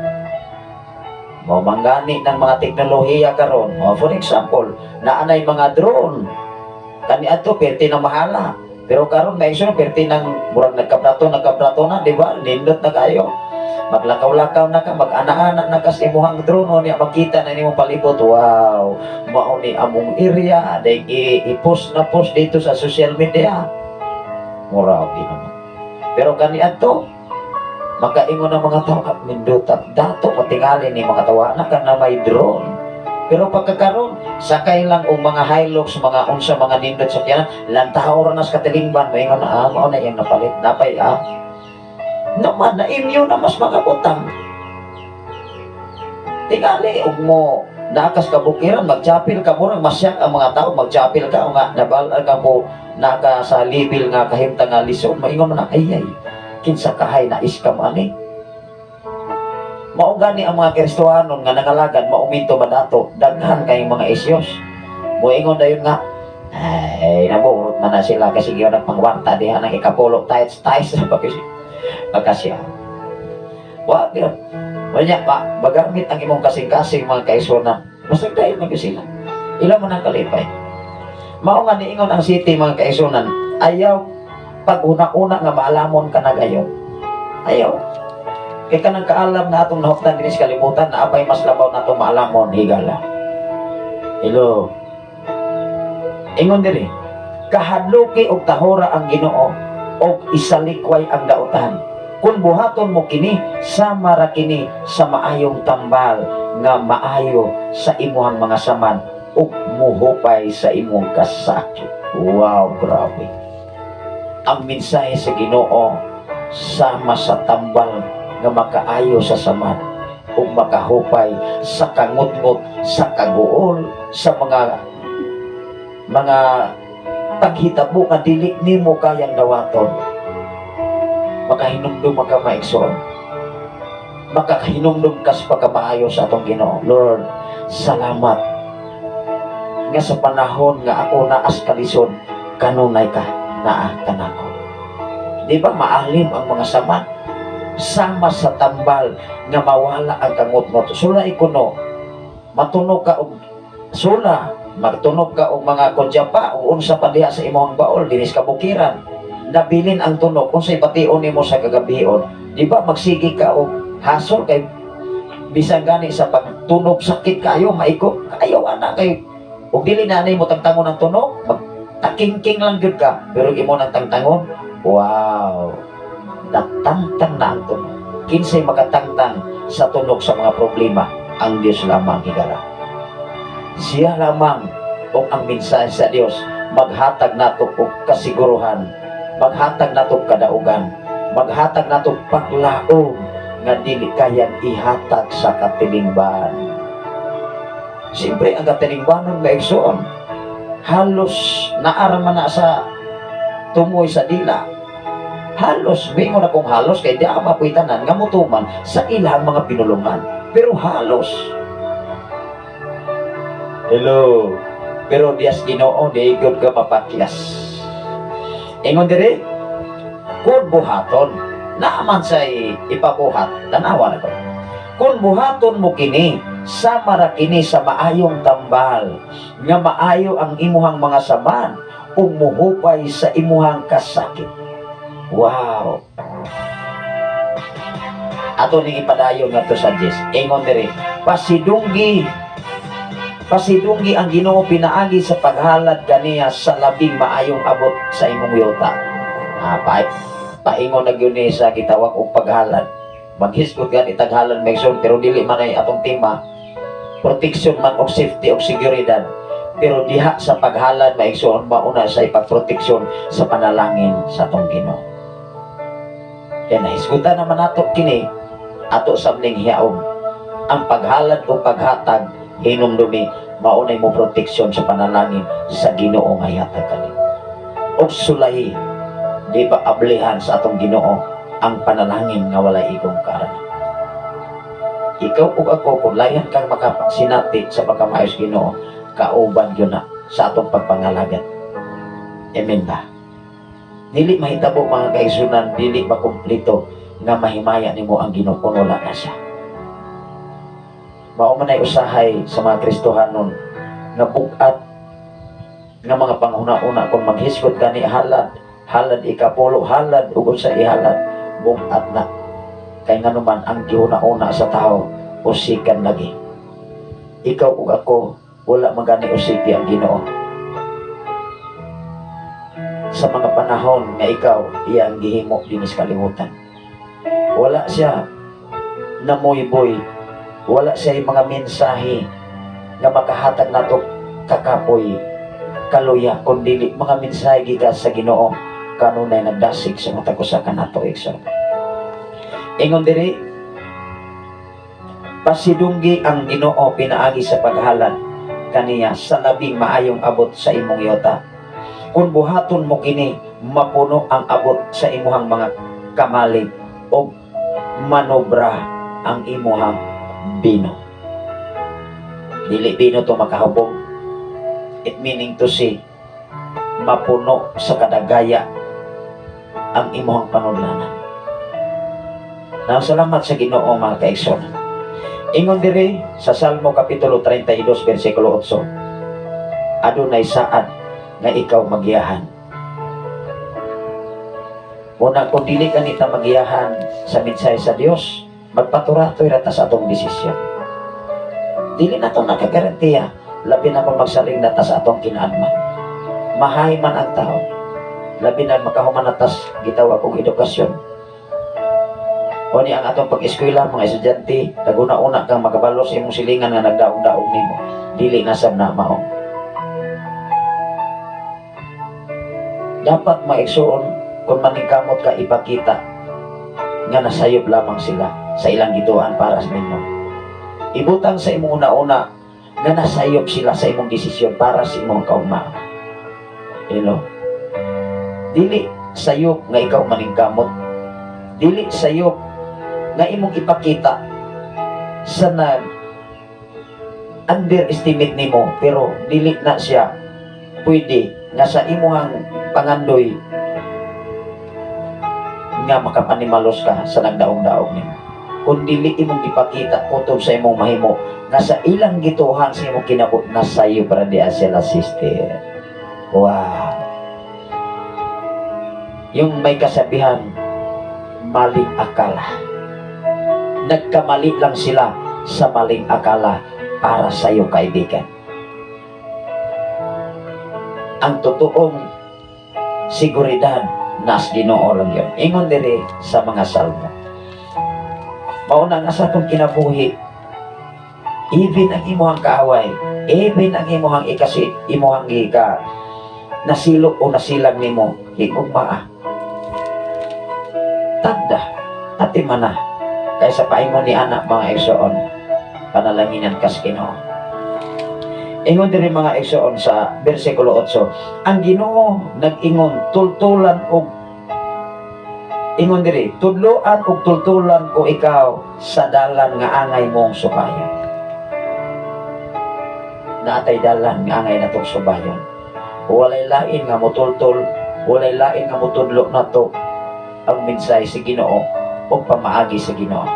Mao man gani ng mga teknolohiya karon. Oh, for example, naanay mga drone. Kani ato perti na mahala. Pero karon may igsoon perti nang murag nagkaplato na, di ba? Nindot na kayo. Maglakaw-lakaw na ka, mag-ana-ana na ka sa imuhang drone, o niya makita na nimong palibot. Wow, mao ni among area, dahil i-post na post dito sa social media. Mura naman. Pero kani ato, makaingon ang mga tao at minduta. Dato matingali ni mga tawa na ka na may drone. Pero pagkakaroon, sakay lang og mga Hilux, mga unsa, mga nindot sa kaya, lantaw ra nas katilingban, maingon na, ah, mao na iyang napalit, napay, ah. Naman, na imyo na mas mga butang. Tingali, ug mo, naakas kabukiran, magchapil ka, murang masyak ang mga tao, magchapil ka, o nga, nabal ka po, naka sa level nga kahimta nga lisod, maingon mo na, ay ay, kinsa kahay na iskam ani. Mao gani ang mga Kristohanon nga nangalagad mauminto ba dato, daghan kay mga isyos. Moingon dayon nga, ay, naburot man na sila kasi giyon ang pangwarta diha ng ikapulo, tithes, tithes na pagkasi. Pagkasya. Wa gyud. Wala pa, bagamit ang imong kasing-kasing, mga kaigsuonan. Basta dahil man gyud sila. Ila man ang kalipay. Mao nga niingon ang 7, mga kaigsuonan, ayaw pag una-una nga maalamon ka na gayon. Ayaw. Kay kanang kaalam na atong nahuptan dinhi sa kalibutan na apay mas labaw na atong maalamon higala. Hello. Ingon diri, kahadluki og tahora ang Ginoo og isalikway ang dautan. Kung buhaton mo kini, sama ra kini sa maayong tambal nga maayo sa imuhang mga saman ug muhupay sa imong kasakit. Wow, grabe. Ang mensahe sa Ginoo sama sa tambal nga makaayo sa samad ug makahupay sa kangutngot, sa kaguol, sa mga paghitabo nga dili nimo kayang dawaton. Makahinumdum ka, maigsoon. Makahinumdum ka sa pagkamaayo sa atong Ginoo. Lord, salamat nga sa panahon nga ako naa sa kalisod, kanunay ka naa kanako. Di ba maalim ang mga samad? Sama sa tambal nga mawala ang kangutngot. Sula ikuno, matunog ka og sula, magtunog ka og mga kudyapa o unsa pa diha sa imong baol dinis kabukiran. Nabilin ang tunog, unsay bation nimo sa kagabion? Di ba magsige ka og hasol kay bisan gani sa pagtunog sakit kayo, maiko kayo ana kay ug dili na mo tangtangon ang tunog, magtakingking lang gyud ka, pero imo nang tangtangon, wow, natangtang na ang tunog. Kinsay makatangtang sa tunog sa mga problema? Ang Dios lamang, higala. Siya lamang o ang mensahe sa Dios maghatag nato og kasiguruhan, maghatag nato og kadaugan, maghatag nato og paglaom nga dili kayang ihatag sa katilingban. Siyempre, ang katilingbanon nga, igsoon, halos naa ra man na sa tumoy sa dila. Halos, mingon akong halos, kay di ako mapuitanan nga mutuman sa ilang mga pinulungan. Pero halos. Hello. Pero diyas Ginoo, di gud ka mapakyas. Ingon diri, kung buhaton, naaman say ipabuhat, tanawa na ko. Kung buhaton mo kini, sama ra kini sa maayong tambal, nga maayo ang imuhang mga saman, ug muhupay sa imuhang kasakit. Wow! Ato ning ipadayon ngadto sa 10. Ingon diri, pasidunggi pasidunggi ang Ginoo pinaagi sa paghalad kaniya sa labing maayong abot sa imong yuta. Ah, paingon na gyud ni sa gitawag og paghalad. Maghisgot gani taghalad, Megson, pero dili man ay atong tema. Protection man og safety og seguridad. Pero diha sa paghalad, maigsoon, mauna sa ipagproteksyon sa panalangin sa atong Ginoo. Kaya nahisgutan naman nato kini, ato sa ning hiyaom. Ang paghalad o paghatag, hinumdumi, maunay mo proteksyon sa panalangin sa Ginoo nga ihatag kani. Og sulahi, di ba ablihan sa atong Ginoo ang panalangin nga walay igong kaaraman? Ikaw ug ako, kung layan kang makasinati sa pagkamaayos Ginoo, kauban gyud na sa atong pagpangalagan. Amen ba? Dili mahitabo, mga kaigsunan, dili makumplito nga mahimaya nimo ang Ginoo kung wala na siya. Mao man ay usahay sa mga Kristohanon nga bug-at nga mga panghuna-una kung maghisgot kani halad, halad ikapulo, halad ug unsa ihalad, bug-at na. Kay nganuman ang gihuna-una sa tao, usikan lagi. Ikaw ug ako, wala magani usiki ang Ginoo. Sa mga panahon nga ikaw iya ang gihimo dinis kalibutan. Wala siya namuyboy, wala siya mga mensahe nga makahatag nato kakapoy, kaluya, kundi mga mensahe gikan sa Ginoo kanunay nagdasig sa matag usa kanato, igsoon. Ingon diri, pasidunggi ang Ginoo pinaagi sa paghalad kaniya sa labing maayong abot sa imong yuta. Kung buhaton mo kini, mapuno ang abot sa imuhang mga kamalig o manobra ang imuhang bino. Dili bino to makahubog. It meaning to say, mapuno sa kadagaya ang imuhang panudlanan. Now, salamat sa Ginoo, mga kaigsoon. Ingon diri sa Salmo Kapitulo 32 versikulo 8. Adunay saad nga ikaw magiyahan. Una, kung dili ka nita magiyahan sa mensahe sa Dios, magpaturatoy ra ta sa atong desisyon. Dili na to nakagarantiya, labi na kung magsaling na ta sa atong kinaadman. Mahay man ang tao, labi na makahuman na tas gitawag og edukasyon. O ni ang atong pag-eskwela, mga estudyante, naguna-una kang makabalo sa imong silingan nga nagdaog-daog nimo. Dili na sab na mao. Dapat maigsuon, Kung maningkamot ka, ipakita nga nasayop lamang sila sa ilang gituohan para sa inyo. Ibutang sa imong una-una nga nasayop sila sa imong desisyon para sa imong kaugmaan. Dili sayop nga ikaw maningkamot. Dili sayop nga imong ipakita sa nag underestimate nimo, pero dili na siya pwede nga sa imuhang pangandoy nga makapanimalos ka sa nagdaog-daog nimo. Kung dili imong ipakita kutob sa imong mahimo nga sa ilang gituohan sa imong kinabuhi, nasayop ra diha sila, sister. Wow, yung may kasabihan, maling akala. Nagkamali lang sila sa maling akala para sa iyo, kaibigan. Ang totoong seguridad nas Ginoo lang yun. Ingon diri sa mga Salmo. Mauna nga sa atong kinabuhi, even ang imuhang kaaway, even ang imuhang ikasi, imuhang gika, nasilok o nasilag nimo, higugmaa. Tagda, atimana, kaysa paingon ni anak, mga igsoon, panalanginan kas Ginoo. Ingon diri, mga igsoon, sa bersikulo 8, ang Ginoo nag-ingon, tultulan og, ingon diri, "Tudloan og tultulan ko ikaw sa dalan nga angay mong subayon." Naatay dalan nga angay natong subayon. Walay lain nga mutultol, walay lain nga mutudlo nato ang mensahe sa Ginoo o pamaagi sa Ginoo.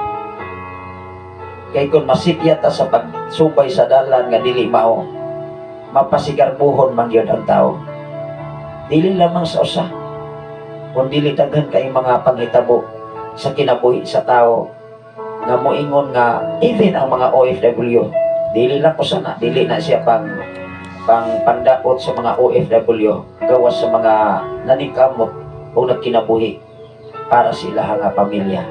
Kay kung masipya ta sa pagsubay sa dalan nga dili mao, mapasigarbuhon man gyud ang tao. Dili lamang sa usa, kun dili daghan kay mga panghitabo sa kinabuhi sa tao nga moingon nga even ang mga OFW, dili lang usa na, dili na siya pang pang pandaot sa mga OFW, gawas sa mga naningkamot o nagkinabuhi para sa ilaha nga pamilya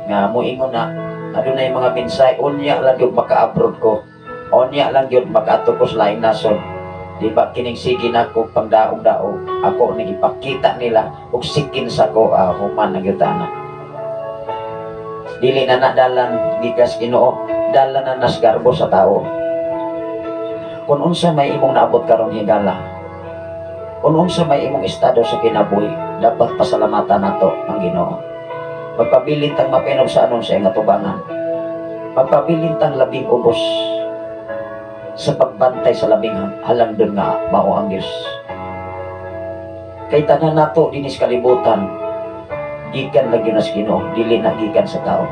nga moingon na adunay mga mensahe, "Unya lang gyud maka-abroad ko, unya lang gyud makaadto ko sa laing nasod. Di ba kining sige nako pangdaog-daog, ako ning ipakita nila og sikin sa ko." Human na gyud ana. Dili na nadalan gikas Ginoo, dalan na nasgarbo sa tao. Kung unsa may imong naabot karon, higala, kung unsa may imong estado sa kinabuhi, dapat pasalamatan nato ang Ginoo. Magpabilin tang mapinubsanon sa iyang atubangan. Magpabilin tang labing ubos sa pagbantay sa labing halangdon nga mao ang Dios. Kay tanan nato dinis kalibutan gikan lang gyud na sa Ginoo, dili na gikan sa tao.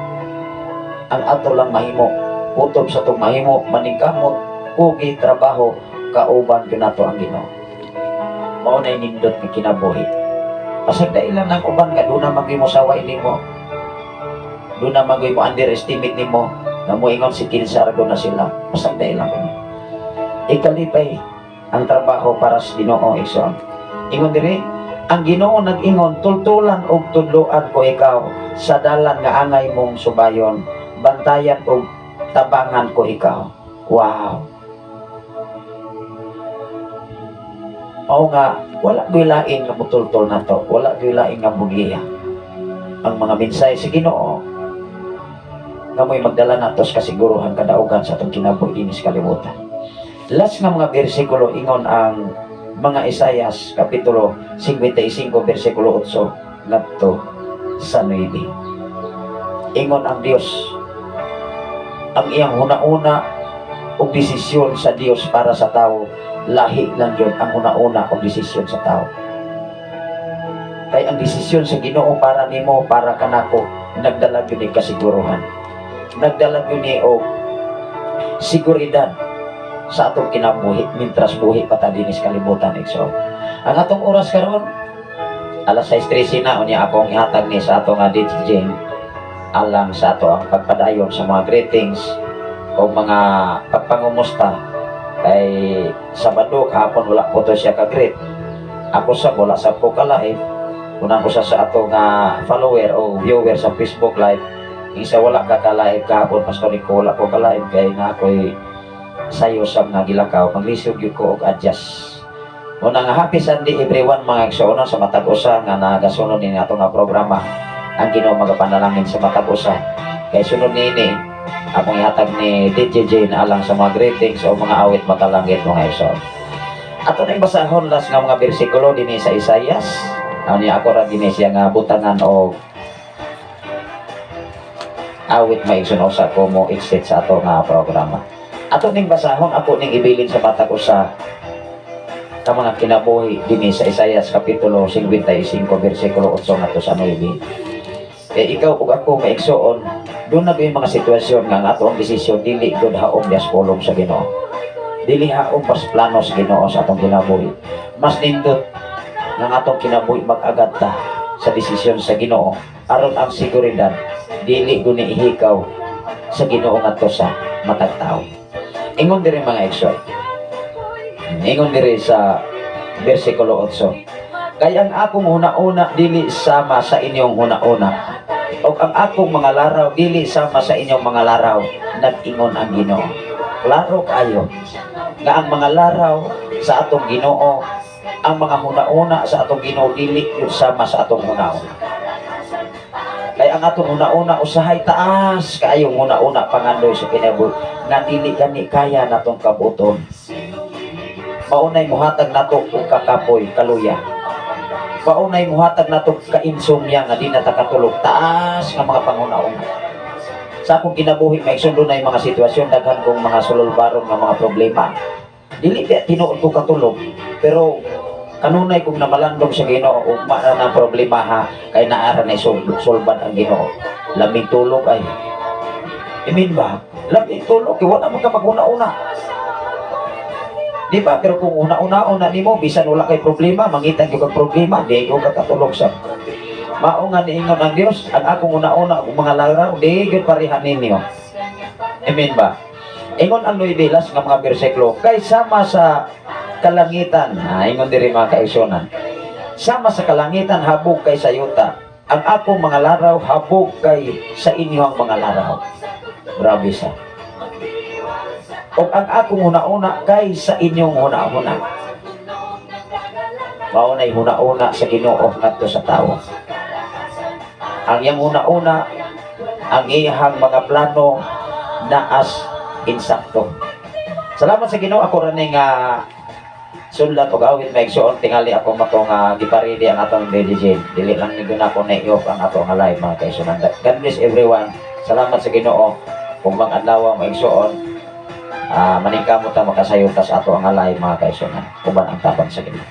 Ang ato lang mahimo, kutob sa atong mahimo, maningkamot, kugi trabaho, kauban gyud nato ang Ginoo. Mao na nindot nga kinabuhi. Pasag dailan ng uban nga duna man gyud mo saway nimo. Duna man gyud mo underestimate nimo nga moingon si kinsargo na sila. Pasag dailan ko. Ikalipay ang trabaho para sa Ginoo, igsoon. Ingon diri, ang Ginoo nag-ingon, "Tultulan og tudloan ko ikaw sa dalan nga angay mong subayon, bantayan og tabangan ko ikaw." Wow. Mao nga wala gyud lain nga mutultol nato, wala gyud lain nga mugiya. Ang mga mensahe sa Ginoo nga mo'y magdala nato sa kasiguruhan, kadaugan sa atong kinabuhi dinhi sa kalibutan. Last nga mga bersikulo, ingon ang mga Isayas kapitulo 55 bersikulo 8 ngadto sa 9. Ingon ang Dios, ang iyang huna-una og desisyon sa Dios para sa tao, lahi lang yun ang huna-una og desisyon sa tao. Kay ang desisyon sa Ginoo para nimo, para kanako, nagdala gyud ni kasiguruhan. Nagdala gyud ni og seguridad sa atong kinabuhi mintras buhi pa ta dinhi sa kalibutan, igsoon. Ang atong oras karon alas 6:13 na. Unya akong ihatag ni sa atong nga DJ alang sa ato ang pagpadayon sa mga greetings o mga pagpangumusta, kay Sabado kahapon wala po to siya ka-greet. Ako sa wala sa ko ka-live. Unang usa sa ato nga follower o viewer sa Facebook Live, isa wala ka ka-live kahapon, Pastor Nico, wala ko ka-live kay nga ako'y sayo sa nga gilakaw, maglisod gyud ko og adjust. Una nga happy Sunday everyone, mga igsoon, sa matag usa nga nagasunod ni ato nga programa. Ang Ginoo magapanalangin sa matag usa. Kay sunod niini akong ihatag ni DJ Jane alang sa mga greetings o mga awit makalangit, mga igsoon. Ato nang basahon last nga mga bersikulo dinhi sa Isaias. Ano niya, ako ra dinhi siya nga butangan og awit, mga igsoon, usa ko mo exit sa ato nga programa. Ato ning basahon, ako ning ibilin sa matag usa ka mga kinabuhi dinhi sa Isaias kapitulo 55 bersikulo 8 ngadto sa 9. Eh ikaw ug ako, maigsoon, doon na yung mga sitwasyon nga ang ato ang desisyon dili gud haom dias pulong sa Ginoo. Dili haom pas plano sa Ginoo sa atong kinabuhi. Mas nindot nga ang atong kinabuhi mag-agad ta sa desisyon sa Ginoo aron ang seguridad dili gud ni ihikaw sa Ginoo ngadto sa matag tawo. Ingon diri, mga igsoon. Ingon diri sa bersikulo 8. Kay ang akong huna-una dili sama sa inyong huna-una, ug ang akong mga laraw dili sama sa inyong mga laraw, nag-ingon ang Ginoo. Klaro kaayo nga ang mga laraw sa atong Ginoo, ang mga huna-una sa atong Ginoo dili yun sama sa atong huna-una. Kay ang atong huna-una usahay taas kaayong huna-una, pangandoy sa kinabuhi nga dili gani kaya natong kabuton. Maunay muhatag nato og kakapoy, kaluya. Maunay muhatag nato ka-insomnia nga di na ta katulog. Taas nga mga panghuna-una. Sa akong kinabuhi, may sundo na yung mga sitwasyon, daghan kong mga sululbaron nga mga problema. Dili kaya tinuod ko katulog, pero kanunay kong namalandong sa Ginoo, ugma na ng problema ha, kay naara na sulbad ang Ginoo. Lamig tulog ay. Amen ba? Lamig tulog, kay wala man ka maghuna-una. Di ba? Pero kung una-una-una nimo, bisan wala kay problema, mangita gyud kag problema, di ko ka katulog sa. Mao nga niingon ang Dios, ang akong una-una ug mga laraw, di gyud pareha ninyo. Amen ba? Ingon ang 9 last nga mga bersikulo, kay sama sa kalangitan, ha, ingon diri, mga kaigsuonan. Sama sa kalangitan habog kay sa yuta, ang akong mga laraw habog kay sa inyong mga laraw. Grabe sa. O ang akong huna-una kay sa inyong huna-una. Mao na'y huna-una sa Ginoo ngadto sa tawo. Ang iyang huna-una, ang iyang mga plano naas insakto. Salamat sa Ginoo, ako ra ning sunlat og awit, mga igsoon, tingali ako mato nga giparidi ang atong DJ. Dili lang ni guna ko na i-off ang ato nga live, mga kaigsuonan. God bless everyone. Salamat sa Ginoo. Kung bang adlaw, mga igsoon, maningkamot ta makasayon ta sa ato ang live, mga kaigsuonan. Uban ang tabang sa Ginoo.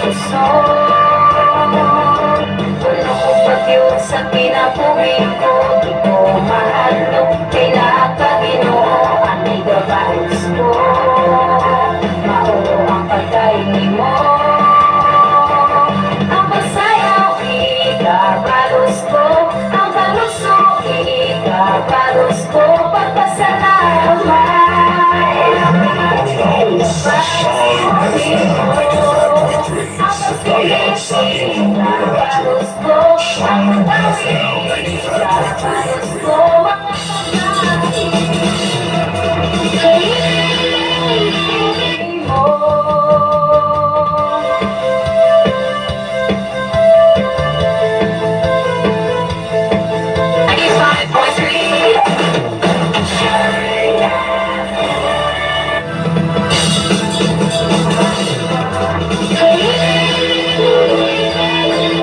Kusog. Puno ko bagyo sa kinabuhi ko. Di ko mahadlok, kaila ka Ginoo. Anay gabalos ko, mao ang pagkain nimo. Ang pagsayaw, ikabalos ko. Ang pagluso, ikabalos ko. Pagpasalamat. Sa Shine FM 95.3. Sa dayan sa inyong radyo. Shine FM 95.3.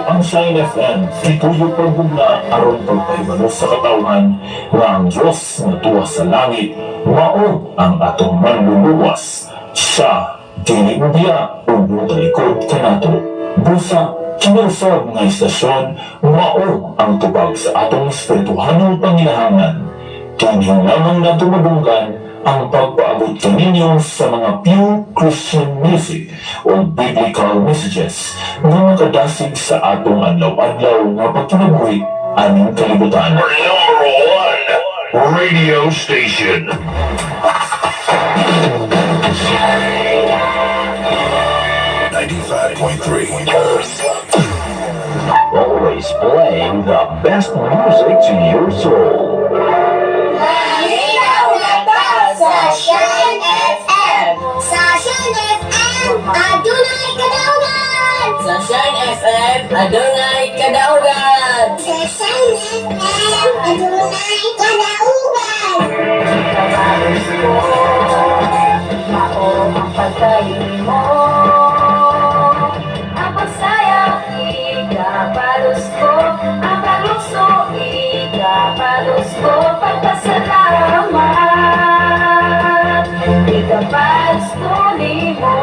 Ang Shine FM, gituyo paghugna aron pagpahibalo sa katawhan nga ang Diyos nga tuwa sa langit, mao ang atong manluluwas. Siya, dili mobiya ug motalikod kanato. Busa, kinausab nga istasyon, mao ang tubag sa atong espirituhanong panginahanglan. Kini lamang nato madunggan ang pagpaabot kaninyo sa mga pure Christian music o biblical messages nga makadasig sa atong adlaw-adlaw nga pagkinabuhi aning kalibutan. Number one radio station. 95.3. Always playing the best music to your soul. Malinaw na ta sa Shine FM. Sa Shine FM, adunay kadaugan. Sa Shine FM, adunay kadaugan. Sa Shine FM, adunay kadaugan. Ikabalos ko, mao ang pagkain mo. Ang pagsayaw, ikabalos ko. Ang pagluso, ikabalos ko. Pagpasalamat, ikabalos ko nimo.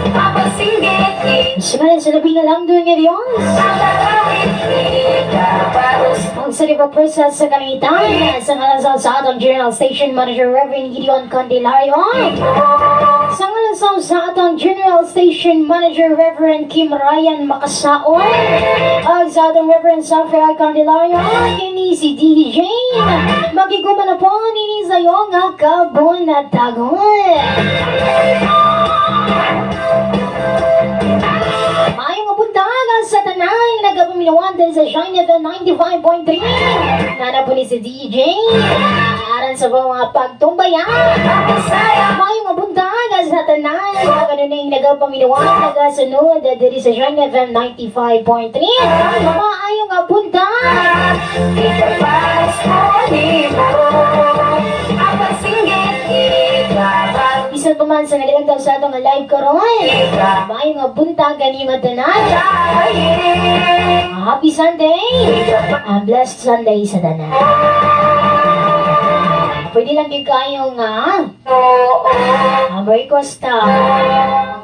Ang pagsinggit, Simulan sa labing alam doon nga Diyos. ang pag-awit, ikabalos Ang sa riba presa sa kalangitan, sa ngalan sa atong General Station Manager Reverend Gideon Candelario. Sa ngalan sa atong General Station Manager Reverend Kim Ryan Makasaon. Ag sa atong Reverend Safra Candelario, kini si DJ. Magiguma na po nini sa'yo nga kabunatagon. Maayong buntag sa tanan nagapaminawan din sa Shine FM 95.3. Nana po ni si DJ. Aran sa mga pagtumbayan. Maayong buntag sa tanan kanunay nagapaminawan nagasunod diri sa Shine FM 95.3. Maayong buntag. Ikabalos ko nimo. Ang pagsinggit, ikabalos. Bisan pa man sa nagalantaw sa atong live karon. Maayong buntag ganing tanan. Happy Sunday! A blessed Sunday sa tanan. Pwede lang din kayo nga request ta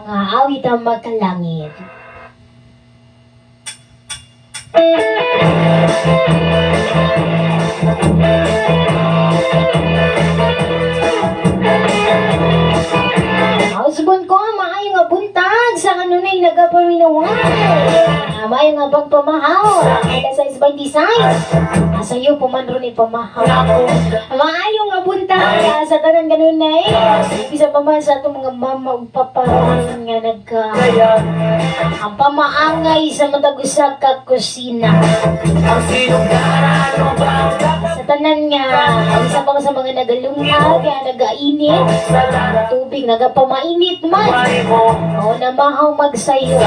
mga awit ang magkalangit. Hausbon ko, maayo nga buntag sa kanunay nagapaminawan. Maayo nga pagpamahaw. Kada sa isbay design. Asa iyo pumanro ni pamahaw. Maayo nga buntag sa tanan kanunay. Bisa pa man sa atong mga mama ug papa nga nagka ang pamaangay sa matag usa ka kusina. Sa tanan nga, isa pa man sa mga nagalungag, nga nagainit, tubig nagapamainit man. O namahaw magsayo.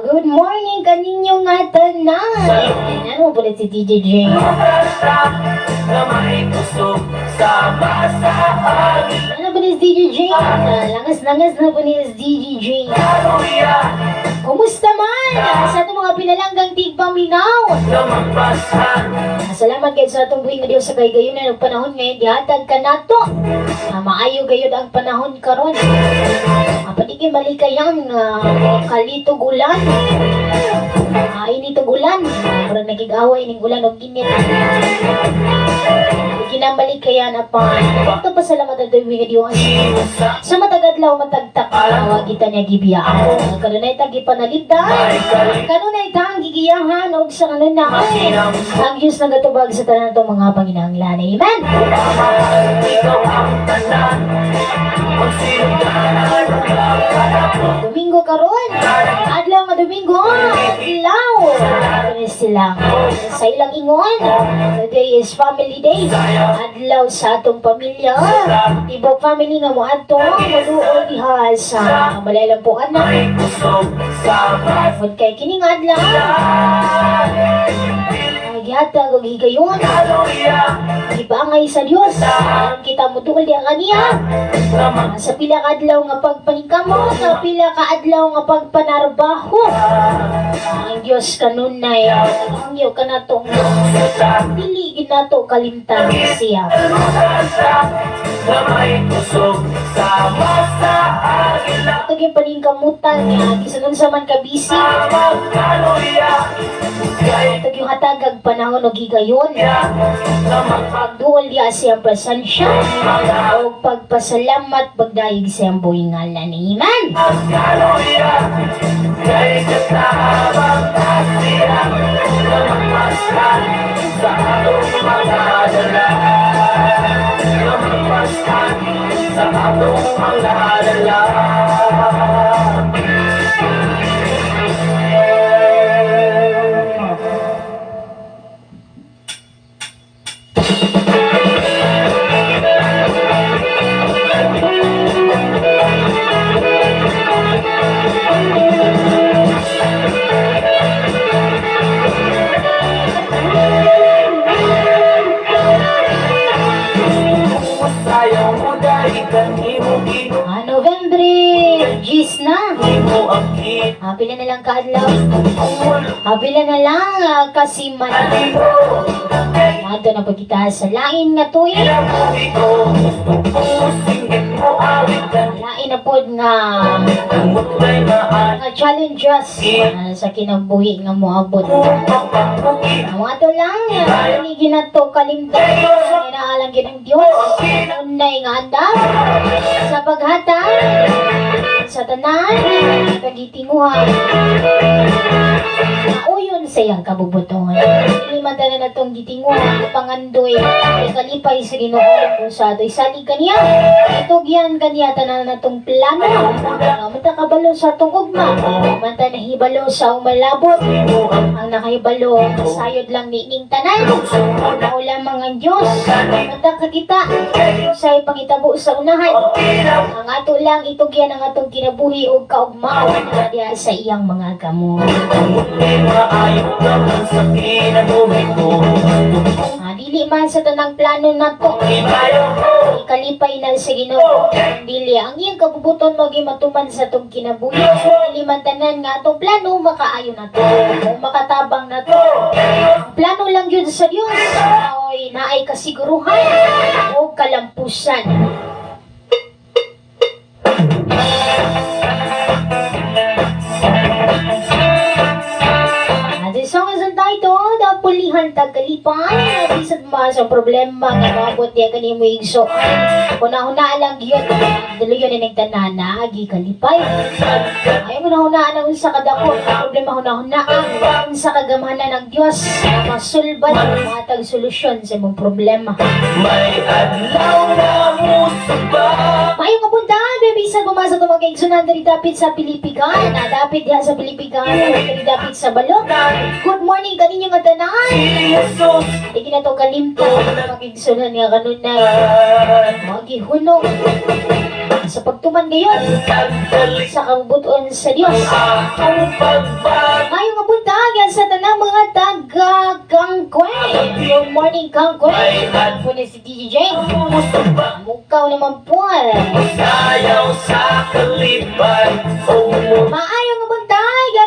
Good morning kaninyo nga tanan. Ano mo si DJ J? Ano ba ni DJ J? Langas-langas na po ni DJ J. Kumusta man? Sa atong mga pinalanggang tigpaminaw. Salamat kayo sa atong buhi nga Dios sa kay gayon na panahon ngayon gihatag kanato. Maayo gayud ang panahon karon. Di malikayan nga kalitog ulan. Initog ulan. Murag nagigaway ning ulan og init. Ginamalikayan apan. Ito pasalamat ang tuwing nga Dios. Sa matag adlaw matag taka kita niya gibiyaan. Kanunay tang gipanalipdan. Kanunay tang gigiyahan og sa kanunay. Ang Diyos nagatubag sa tanan atong mga panginahanglan. Amen. Domingo karon. Adlaw nga Domingo, adlaw. Ano sila sa ilang ingon. Today is family day. Adlaw sa atong pamilya. Tibok family nga moadto moduol diha sa Malaylampuan na. Tungod kay kining adlaw, gihatag og higayon. Gipaangay sa Dios. Aron kita moduol diha kaniya. Sa pila ka adlaw nga pagpaningkamot, sa pila ka adlaw nga pagpanarbaho. Ang Dios kanunay hangyo kanato dili gid nato kalimtan siya. Ito yung paningkamutan nga bisan unsa man ka busy. Ito yung hatagag panahon og higayon. Pagduol diya siyang presensya o pagpasalamat pagdayeg siyang buhing ngalan. Amen. November, Gis na. Pila na lang kaadlaw. Pila na lang kasiman. Ato na pagkita sa lain nga tuig. Lain na pod nga nga challenges sa kinabuhi nga moabot. Ang ato lang, ini ginato kalimtan. Inaalang gid ang Dios. Unay nga andam sa paghatag sa tanan pagitinguhan nauyon sa iyang kabubutongan. Dili man tanan natong gitinguhan pangandoy ikalipay sa Ginoo kung sa ato'y salig kaniya. Itugyan kaniya tanan natong plano. Nga manta kabalo sa atong ugma, manta nahibalo sa umalabot. Ang nakahibalo sayod lang nining tanan. Mao lamang ang Dios. Manta kakita sa pangitabo sa unahan. Ang ato lang itugyan ang atong kinabuhi ug kaugmaon na diha sa iyang mga kamot. Dili man sa tanang plano nato ikalipay na sa Ginoo. Dili ang iyang kabubuton mo matuman sa atong kinabuhi. Dili man tanan nga atong plano makaayo nato o makatabang nato. Ang plano lang yun sa Dios maoy naay kasiguruhan o kalampusan. This song is entitled Pulihan Tagkalipan. Bisan ma sa problema nga maabot niya kanimo igso. Una-una lang yun. Daluyon ni nagtanan na agi kalipay. Ay una-una ang unsa kadako problema, huna-huna ang unsa kagamhanan ng Dios masulbad matag solusyon sa imong problema. May adlaw na musuba. Maayong kapuntahan, baby, sa bumasa ito mga kaigsunan, diri dapit sa Pilipigan. Dapit diha sa Pilipigan, diri dapit sa Balok. Good morning kaninyo nga tanan. Jesus. Di kina to kalimtan, mga kaigsunan nga kanunay. Magihunong sa pagtuman ngayon sa kabubuton sa Dios. Akong pagbag Maayong kapuntahan yan sa tanang mga taga Kangkwe. Good morning, Kangkwe. Po ni si DJ Jane. Musuba. Mukaw naman po. Sayaw sa kalipay. O Maayong buntag,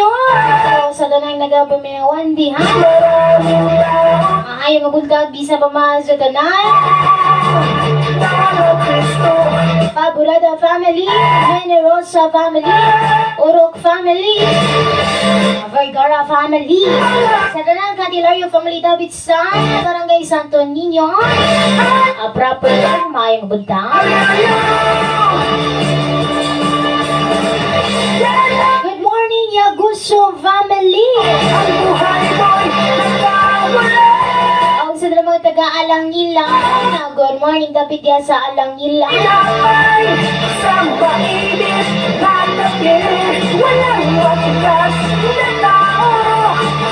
kaninyo. Sa tanang nagapaminawan diha. Maayo nga buntag bisa pa man sa tanan. Faburada family, Generosa family, Urok family, Vergara family, sa tanang Candelario family David sa Barangay Santo Niño, a proper maayong buntag. Good morning, Yaguso family. Ang sa mga taga Alangilan, good morning dapat diya sa Alangilan. Sa mainit na kape, walang matigas na tao.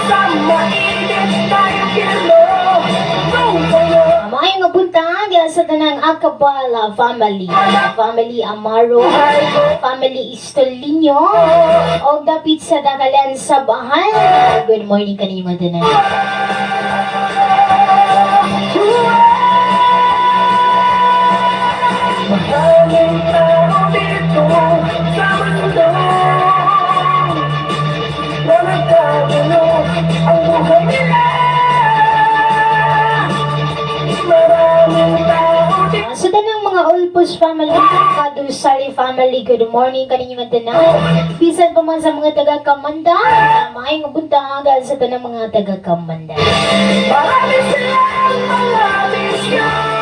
Sa mainit na impyerno, tungkolo. Maayong nga buntag sa tanang Akabala family, family Amaro, family Istolinyo, o dapit sa Dakalan sa Bahan. Good morning kaninyo mga tanan. Maraming tao dito sa mundo na nagkagulo ang buhay nila. Maraming tao dito. Sa tanang mga Ulpos family, Kadusali family, good morning kaninyo nga tanan. Bisan pa man sa mga taga-Kamanda, maayong buntag sa tanang mga taga-Kamanda. Marami silang mga bisyo.